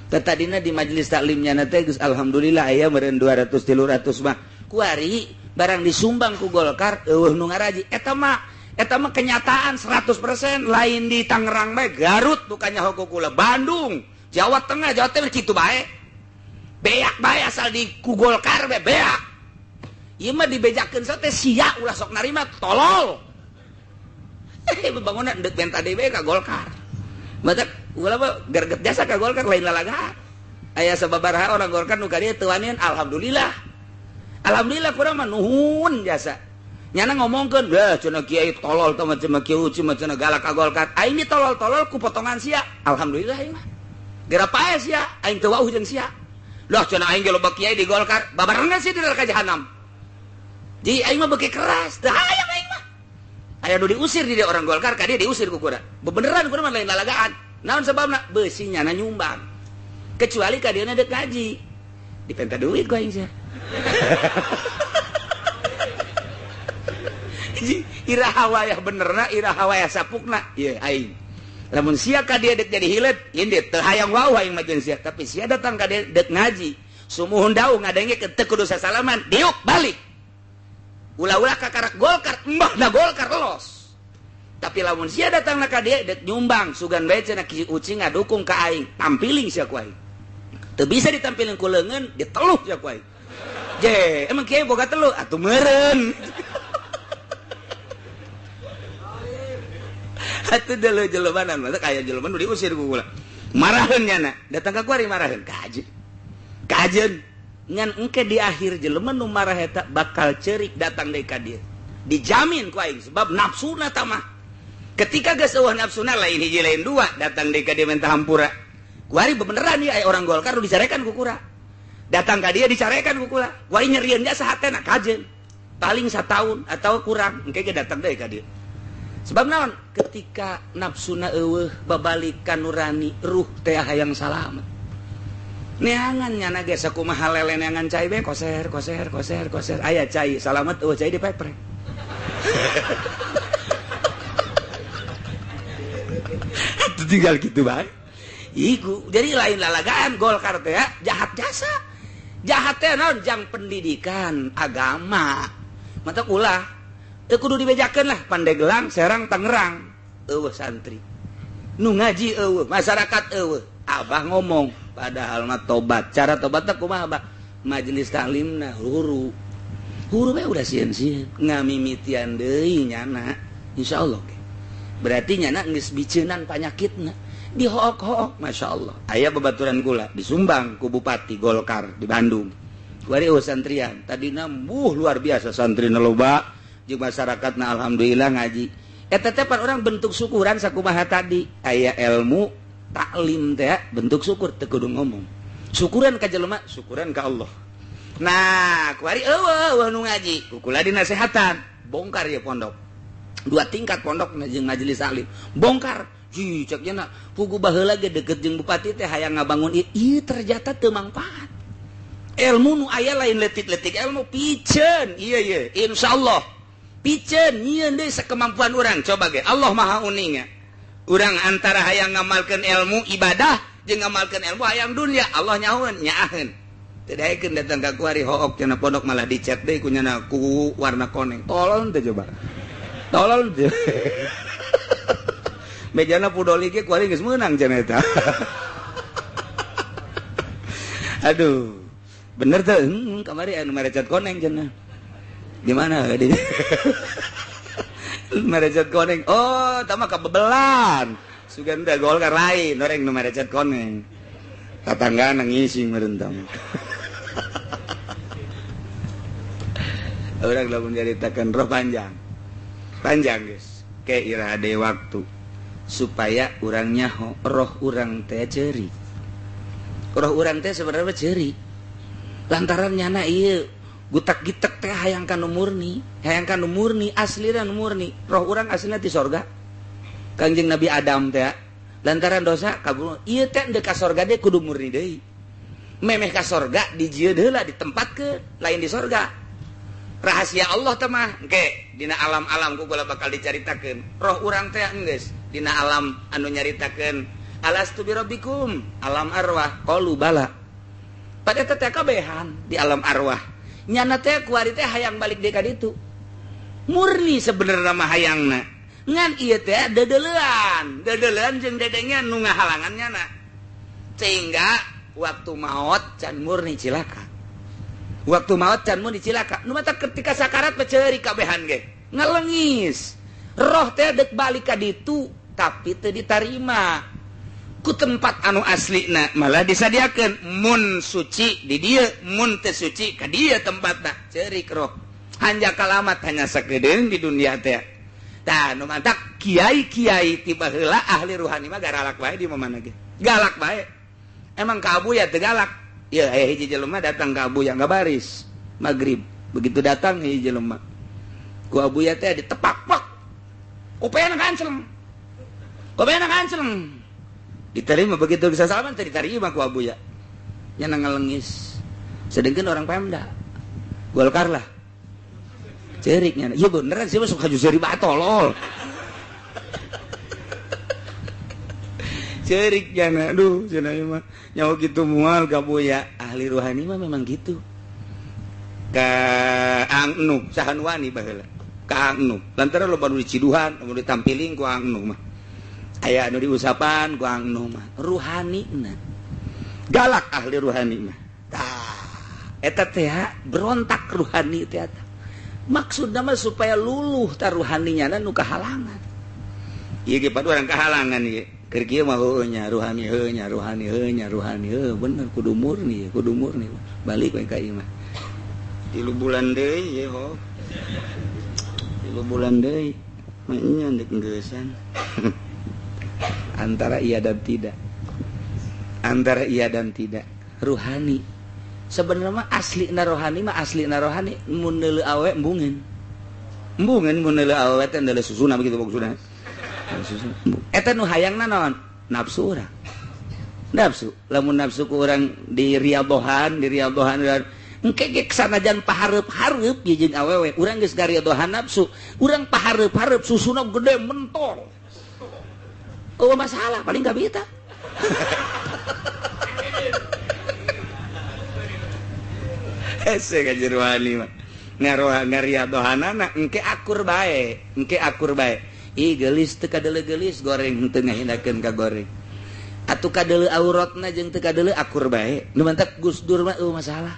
Tadina di majelis taklimnya teh geus alhamdulillah aya meureun 200 300 mah. Kuari barang disumbang ku Golkar eueuh nu ngaraji. Eta mah kenyataan 100% lain di Tangerang bae, Garut bukannya hoko kula, Bandung, Jawa Tengah, Jawa Timur kitu bae. Beak bae asal di ku Golkar bae beak. Ieu mah dibejakeun teh sia ulah sok narima tolol. Bangunan dek benta DB ka Golkar. Mata ulah mah gerget jasa ka Golkar lain lalaga. Aya sababaraha orang Golkar nu ka dieu teu wanian alhamdulillah. Alhamdulillah kurang mah nuhun jasa. Nyana ngomongkeun, "Dah cenah kiai tolol teh macam kieu cenah galak ka Golkar." Aing di tolol-tolol ku potongan sia. Alhamdulillah aing mah. Geura pae sia, aing teu wauh jeung sia. Lah cenah aing ge loba kiai di Golkar, babarengan sia di neraka jahanam. Jadi aing mah beuki keras, teu hayang aing mah. Aya nu diusir di dia orang Golkar, ka dia diusir ku kura. Bebeneran kura mah lain lalagaan. Naon sebabna? Beusi nyana nyumbang. Kecuali ka dieuna deuk ngaji. Dipenta duit ku aing sia. Iraha wayah benerna, iraha wayah sapukna, ieu aing. Lamun sia ka dia deuk jadi hileut, indit teu hayang wau aing mah jeung sia, tapi sia datang ka dia deuk ngaji. Sumuhun daung ngadenge teu kudu sasalaman, diuk balik. Ulah-ulah kakarak Golkar, mbah na Golkar los. Tapi lamun sia datang ka dia dek nyumbang, sugan bae cenah Ki Uci ngadukung ka aing, tampiling sia ku aing. Teu bisa ditampiling ku leungeun, diteluh sia ku aing. Je, emang kiai boga teluh atuh meureun. Atuh deuleu jelemanan, masa kaya jelema nu diusir ku kula. Maraheun nyana, datang ka kuari maraheun, kajeun. Kajeun. Ngan engke di akhir jelema nu marah eta bakal cerik datang deui ka dieu. Dijamin ku aing sebab nafsuna tamah. Ketika geus eueuh nafsuna lain hiji lain dua datang deui ka dieu minta hampura. Kuari bebeneran ieu aya orang Golkar nu dicarekan ku kura. Datang ka dieu dicarekan ku kula. Kuari nyerieun jasa hatena kajeun. Paling sataun atau kurang engke ge datang deui ka dieu. Sebab naon? Ketika nafsuna eueuh babalik ka nurani ruh teh hayang salamet. Neangan nyana ge sakumaha lele neangan cai be koser koser koser koser aya cai salamet eueuh cai dipeprek. Atuh tinggal kitu bae. Iku jadi lain lalagaan Golkar teh jahat jasa. Jahat teh naon jang pendidikan agama. Mata ulah teu kudu dibejakeun lah Pandeglang, Serang, Tangerang eueuh santri. Nu ngaji eueuh, masyarakat eueuh. Abah ngomong padahal mah tobat. Cara tobatna kumaha, Abah? Majelis taklimna huru. Huru bae udah sieun-sieun ngamimitian deui nyana. Insyaallah ge. Berarti nyana geus biceunan panyakitna. Dihook-hook, masyaallah. Aya babaturan kula disumbang ku Bupati Golkar di Bandung. Kuari eueuh santrian. Tadina muh luar biasa santrina loba jeung masyarakatna alhamdulillah ngaji. Eta teh pan urang bentuk syukuran sakumaha tadi. Aya ilmu taklim teh bentuk syukur teu kudu ngomong. Syukuran ka jelema, syukuran ka Allah. Nah, kuari eueuh nu ngaji, ku kula dinasehatan, bongkar ya pondok. Dua tingkat pondok jeung majelis taklim. Bongkar. Ji cek nya pugu baheula ge deket jeung bupati teh hayang ngabangun ieu ternyata teu mangpaat. Ilmu nu aya lain letik-letik ilmu piceun. Ieu ieu insyaallah. Piceun nyieun deui sakemampuan urang. Coba ge Allah Maha Uninga. Urang antara hayang ngamalkeun ilmu ibadah jeung ngamalkeun ilmu hayang dunia, Allah nyahoeun nyaaheun. Teu daekeun datang ka kuari hook cenah pondok malah dicet deui ku nyana ku warna koneng. Tolol teh coba. Tolol teh. Mejana pudoli ge kuari geus meunang cenah eta. Aduh. Bener teh, kamari anu merecet koneng cenah. Di mana di? Merecet koneng. Oh, tah mah kabebelan. Sugan teh Golkar lain, orang nu merecet koneng. Tatangga ngising meureun. Orang lamun nyaritakeun roh panjang. Panjang geus. Ke ira ade waktu supaya urang nyaho roh urang teh ceuri. Roh urang teh sebenarnya ceuri. Lantaran nyana ieu gutak-gitek teh hayang ka nu murni, hayang ka nu murni, aslina nu murni. Roh urang aslina ti sorga. Kangjeng Nabi Adam teh lantaran dosa kabur ieu teh deuk ka sorga deui kudu murni deui. Memeh ka sorga dijieun heula ditempatkeun lain di sorga. Rahasia Allah teh mah engke dina alam-alam ku kula bakal dicaritakeun. Roh urang teh enggeus dina alam anu nyaritakeun alastu birabbikum alam arwah qalu bala. Pada eta teh kabehan di alam arwah. Nyana teh kuari teh hayang balik deui ka ditu. Murni sebenarnya mah hayangna. Ngan ieu teh dedeulean, dedeulean jeung dedengnya nu ngahalangan nyana. Sehingga waktu maot can murni cilaka. Waktu maot can murni cilaka. Nu mata ketika sakarat mah ceuri kabehan ge. Ngalengis. Roh teh deuk balik ka ditu tapi teu ditarima. Ku tempat anu aslina malah disadiakeun mun suci di dieu, mun teu suci ka dieu tempatna. Ceurik roh. Hanjakal amat hanya sakedeung di dunia teh. Tah nu mantak kiai-kiai ti baheula ahli ruhani mah garalak bae di mana ge. Galak bae. Emang ka Abuya teu galak. Ya aya hiji jelema datang ka Abuya ngabaris magrib. Begitu datang hiji jelema. Ku Abuya teh ditepak pak. Kupena kanceleng. Kupena kanceleng. Diterima begitu bisa salaman teh diterima ku Abuya. Nya ngalengis. Sedengkeun orang Pemda. Golkar lah. Ceriknya, iya beneran sih masuk haju seri batolol. Ceriknya, aduh, cenah mah nyawa gitu mual gaboya. Ahli ruhani mah memang gitu. Ka Angnu, saha nu wani baheula. Ka Angnu, lantaran loba nu diciduhan, nu ditampiling ku Angnu mah. Aya nu diusapan ku Angnu mah. Ruhanina. Galak ahli ruhani mah. Tah, eta teh berontak ruhani teh eta. Maksudna mah supaya luluh taruhaninya nu kahalangan. Ieu ge padu urang kahalangan ieu. Keur kieu mah heueuh nya ruhani heueuh nya ruhani heueuh nya ruhani heueuh bener kudu murni kudu murni. Balik we ka ieu mah. 3 bulan deui ieu ho. 3 bulan deui. Mah nya deuk geusan. Antara iya dan tidak. Antara iya dan tidak. Ruhani. Sebenarnya mah asli na rohani mah asli na rohani mun neuleuh awewe embungeun. Embungeun mun neuleuh awewe teh neuleuh susuna begitu maksudna. Susuna. Eta nu hayangna naon? Nafsu urang. Nafsu. Lamun nafsu ku urang diriadohan, diriadohan engke ge sanajan pahareup-hareup ye jeung awewe, urang geus ngariadohan nafsu. Urang pahareup-hareup susuna gede mentol. Eueuh masalah paling gak bisa. Hese ka ruhani mah ngaroha ngariadohanana engke akur bae, engke akur bae. Ih geulis teu kadeuleu geulis goreng teu ngahinakeun ka goreng. Atuh kadeuleu auratna jeung teu kadeuleu akur bae. Nu mantak Gus Dur mah eueuh masalah.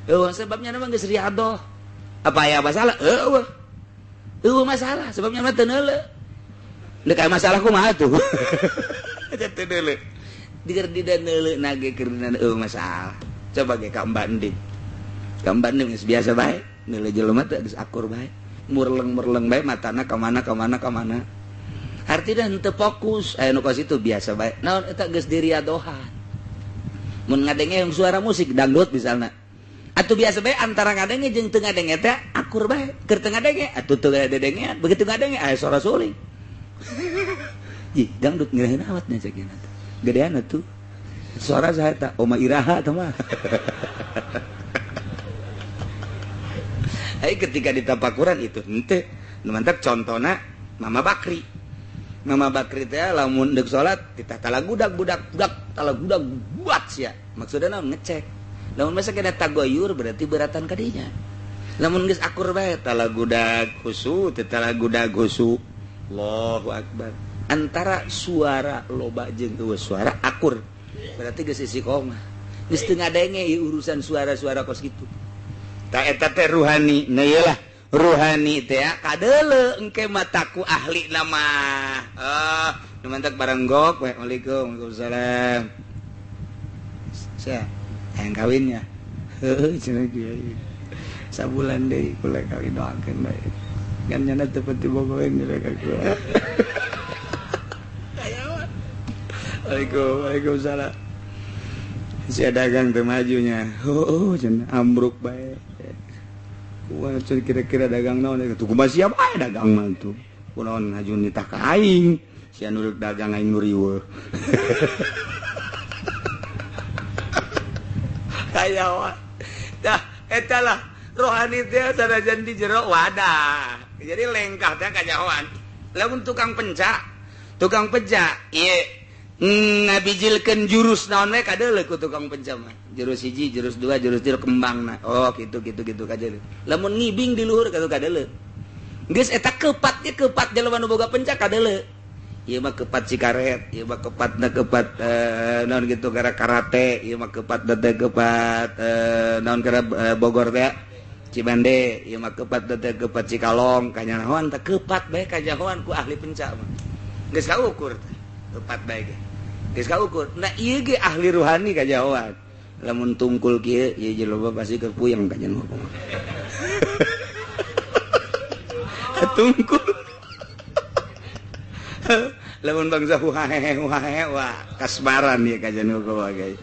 Eueuh sebabnya mah geus riadoh. Apa aya masalah? Eueuh. Eueuh masalah sebabnya mah teu neuleu. Deuk aya masalah kumaha tuh? Teu neuleu. Diger dida neuleu na ge keur eueuh masalah. Coba ge ka Mbak Ending. Gambar nih biasa bae, nilai jelema teh geus akur bae. Murleng-murleng bae matana ka mana ka mana ka mana. Artina henteu fokus aya nu kos itu biasa bae. Naon eta geus diriadohan. Mun ngadenge yang suara musik dangdut misalna. Atuh biasa bae antara ngadenge jeung teu ngadenge teh akur bae. Keur teu ngadenge atuh teu ngadenge, begitu ngadenge aya suara suling. Ih, dangdut ngeureun awat nya cek nya. Gedean atuh. Suara saha eta? Oma Iraha tah mah. Hai ketika ditapakuran itu henteu. Nu mantap contona Mama Bakri. Mama Bakri teh lamun deuk salat ditah talagudag budak budak talagudag buat sia. Maksudna naon ngecek. Lamun masa kena tagoyur berarti beratan kadinya. Lamun geus akur bae talagudag khusu teh talagudag khusu. Allahu akbar. Antara suara loba jeung eueuh suara akur. Berarti geus istiqomah. Geus teu ngadenge ieu urusan suara-suara kos kitu. Tah eta teh ruhani. Nah ieu lah ruhani teh kadeuleu engke mataku ahli nama. Ah, nu mantak barenggok we. Waalaikum waalaikumsalam. Sia, hayang kawinnya. Heuh cenah kiai. Sabulan deui kula kawin doakeun bae. Kan nyana teu pati bogoheun nyana ka kula. Waalaikum waalaikumsalam. Sia dagang teu majunya. Heuh cenah ambruk bae. Wah, kira-kira dagang naon itu kumaha siap aya dagang mah tuh. Kunaon haju nitah ka aing. Sia nu dagang aing nu riweuh. Kayawa. Dah eta lah rohani teh sanajan di jero wadah. Jadi lengkah teh kanyahoan. Lamun tukang pencak ieu ngabijilkeun jurus naon we kadeuleu ku tukang penca mah. Jurus hiji, jurus dua, jurus tilu kembangna. Oh, gitu gitu gitu kadeuleu. Lamun ngibing di luhur katu kadeuleu. Geus eta kepatnya kepat jelema nu boga penca kadeuleu. Ieu mah kepat cikaret, ieu mah kepatna kepat naon gitu gara karate, ieu mah kepat teh kepat naon gara Bogor teh Cibande, ieu mah kepat teh kepat Cikalong, kanyahoan teh kepat bae kanyahoan ku ahli penca mah. Geus kaukur teh, kepat bae ge. Geus kaukur. Nah ieu ge ahli ruhani kanyahoan. Lamun tungkul kieu ieu jelema pasti kepuyeng kanyahoan. Tungkul. Lamun bangsa huhahehe huhahehe wah kasmaran ya kajian hukum guys.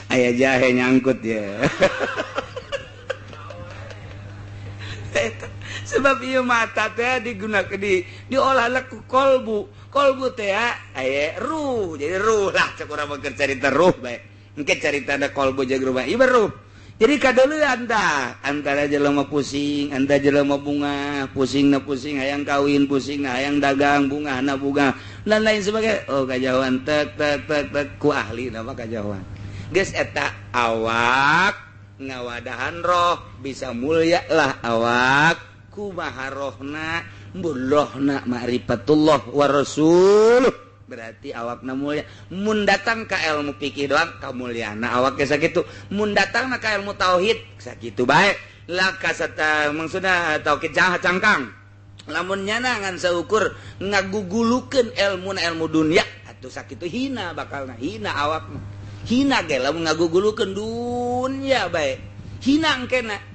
Aya jahe nyangkut ya. Sebab ieu mata teh digunakan di diolah ku kolbu. Kolbu teh aya ruh. Jadi ruh lah cek urang mah keur carita ruh bae. Engke carita da kolbu jeung ruh bae. Ieu ruh. Jadi kadeuleuan tah antara jelema pusing, antara jelema bunga, pusingna pusing hayang kawin, pusingna hayang dagang, bungahna bunga dan lain sebagainya. Oh kajauhan tek tek tek tek ku ahli nama kajauhan. Geus eta awak ngawadahan roh bisa mulia lah awak kumaha rohna bulohna ma'rifatullah wa rasuluh. Berarti awakna mulia. Mun datang ka ilmu fikih doang kamuliana awak ge sakitu. Mun datang ka ilmu tauhid sakitu bae. Lah kasata maksudna tauhid cangkang. Lamun nyana ngan saukur ngagugulukeun ilmu na ilmu dunia atuh sakitu hina bakalna, hina awakna. Hina ge lamun ngagugulukeun dunia bae. Hina engkena.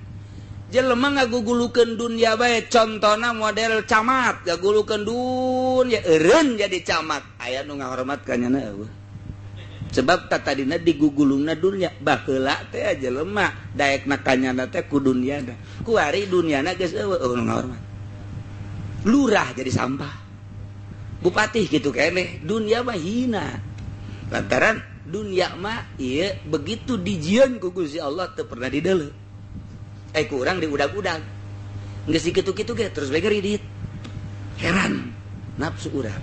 Jelema ngagugulukeun dunia bae contona model camat gagulukeun dunia eureun jadi camat aya nu ngahormat ka nyana eueuh sebab tatadina digugulungna dunia baheula teh jelema daekna ka nyana teh ku duniana kuari duniana geus eueuh nu ngahormat lurah jadi sampah bupati kitu keneh dunia mah hina lantaran dunia mah ieu begitu dijieun ku Gusti Allah teu pernah dideuleu. Kurang diudag-udag geus kitu-kitu ge terus bae geridit heran nafsu urang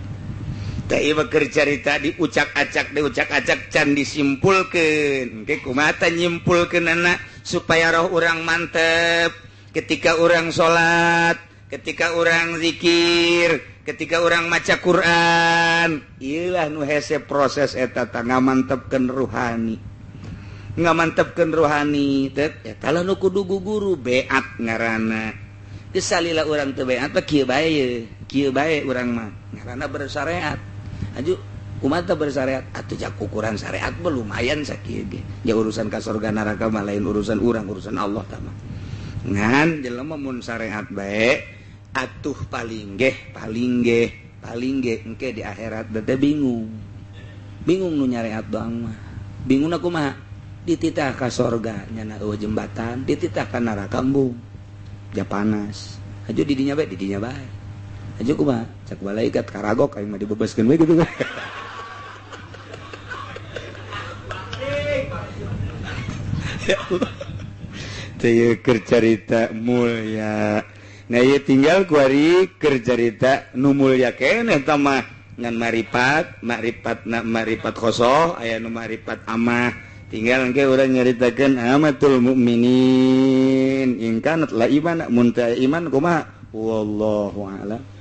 teh ieu keur carita diucak-acak can disimpulkeun engke kumaha tah nyimpulkeunana supaya roh urang mantep ketika urang salat, ketika urang zikir, ketika urang maca Quran. Ieu lah nu hese proses eta tah ngamantepkeun ruhani. Ngamantepkeun rohani teh eta lah nu kudu guru beat ngaranna. Geus salila urang teu beat teh kieu bae kieu bae urang mah ngaranna bersyariat. Aju kumaha teh bersyariat atuh jak ukuran syariat mah lumayan sakieu ge. Ja urusan ka surga neraka mah lain urusan urang, urusan Allah tah mah. Ngan jelema mun syariat bae atuh paling geh paling geh paling geh engke di akhirat teh bingung. Bingung nu nyariat doang mah. Bingungna kumaha? Dititah ka sorga nyana eueuh jembatan, dititah ka neraka embung ja panas. Aju di dinya bae, di dinya bae. Aju kumaha? Cak malaikat karagok aing mah dibebaskeun we kitu. Ya Allah. Teh keur carita mulya. Nah ieu tinggal kuari keur carita nu mulya keneh eta mah ngan maripat, maripatna maripat khosoh, aya nu maripat amah. Tinggal engke urang nyaritakeun amatul mukminin in kanat la iman, mun teu iman kumaha, wallahu a'lam.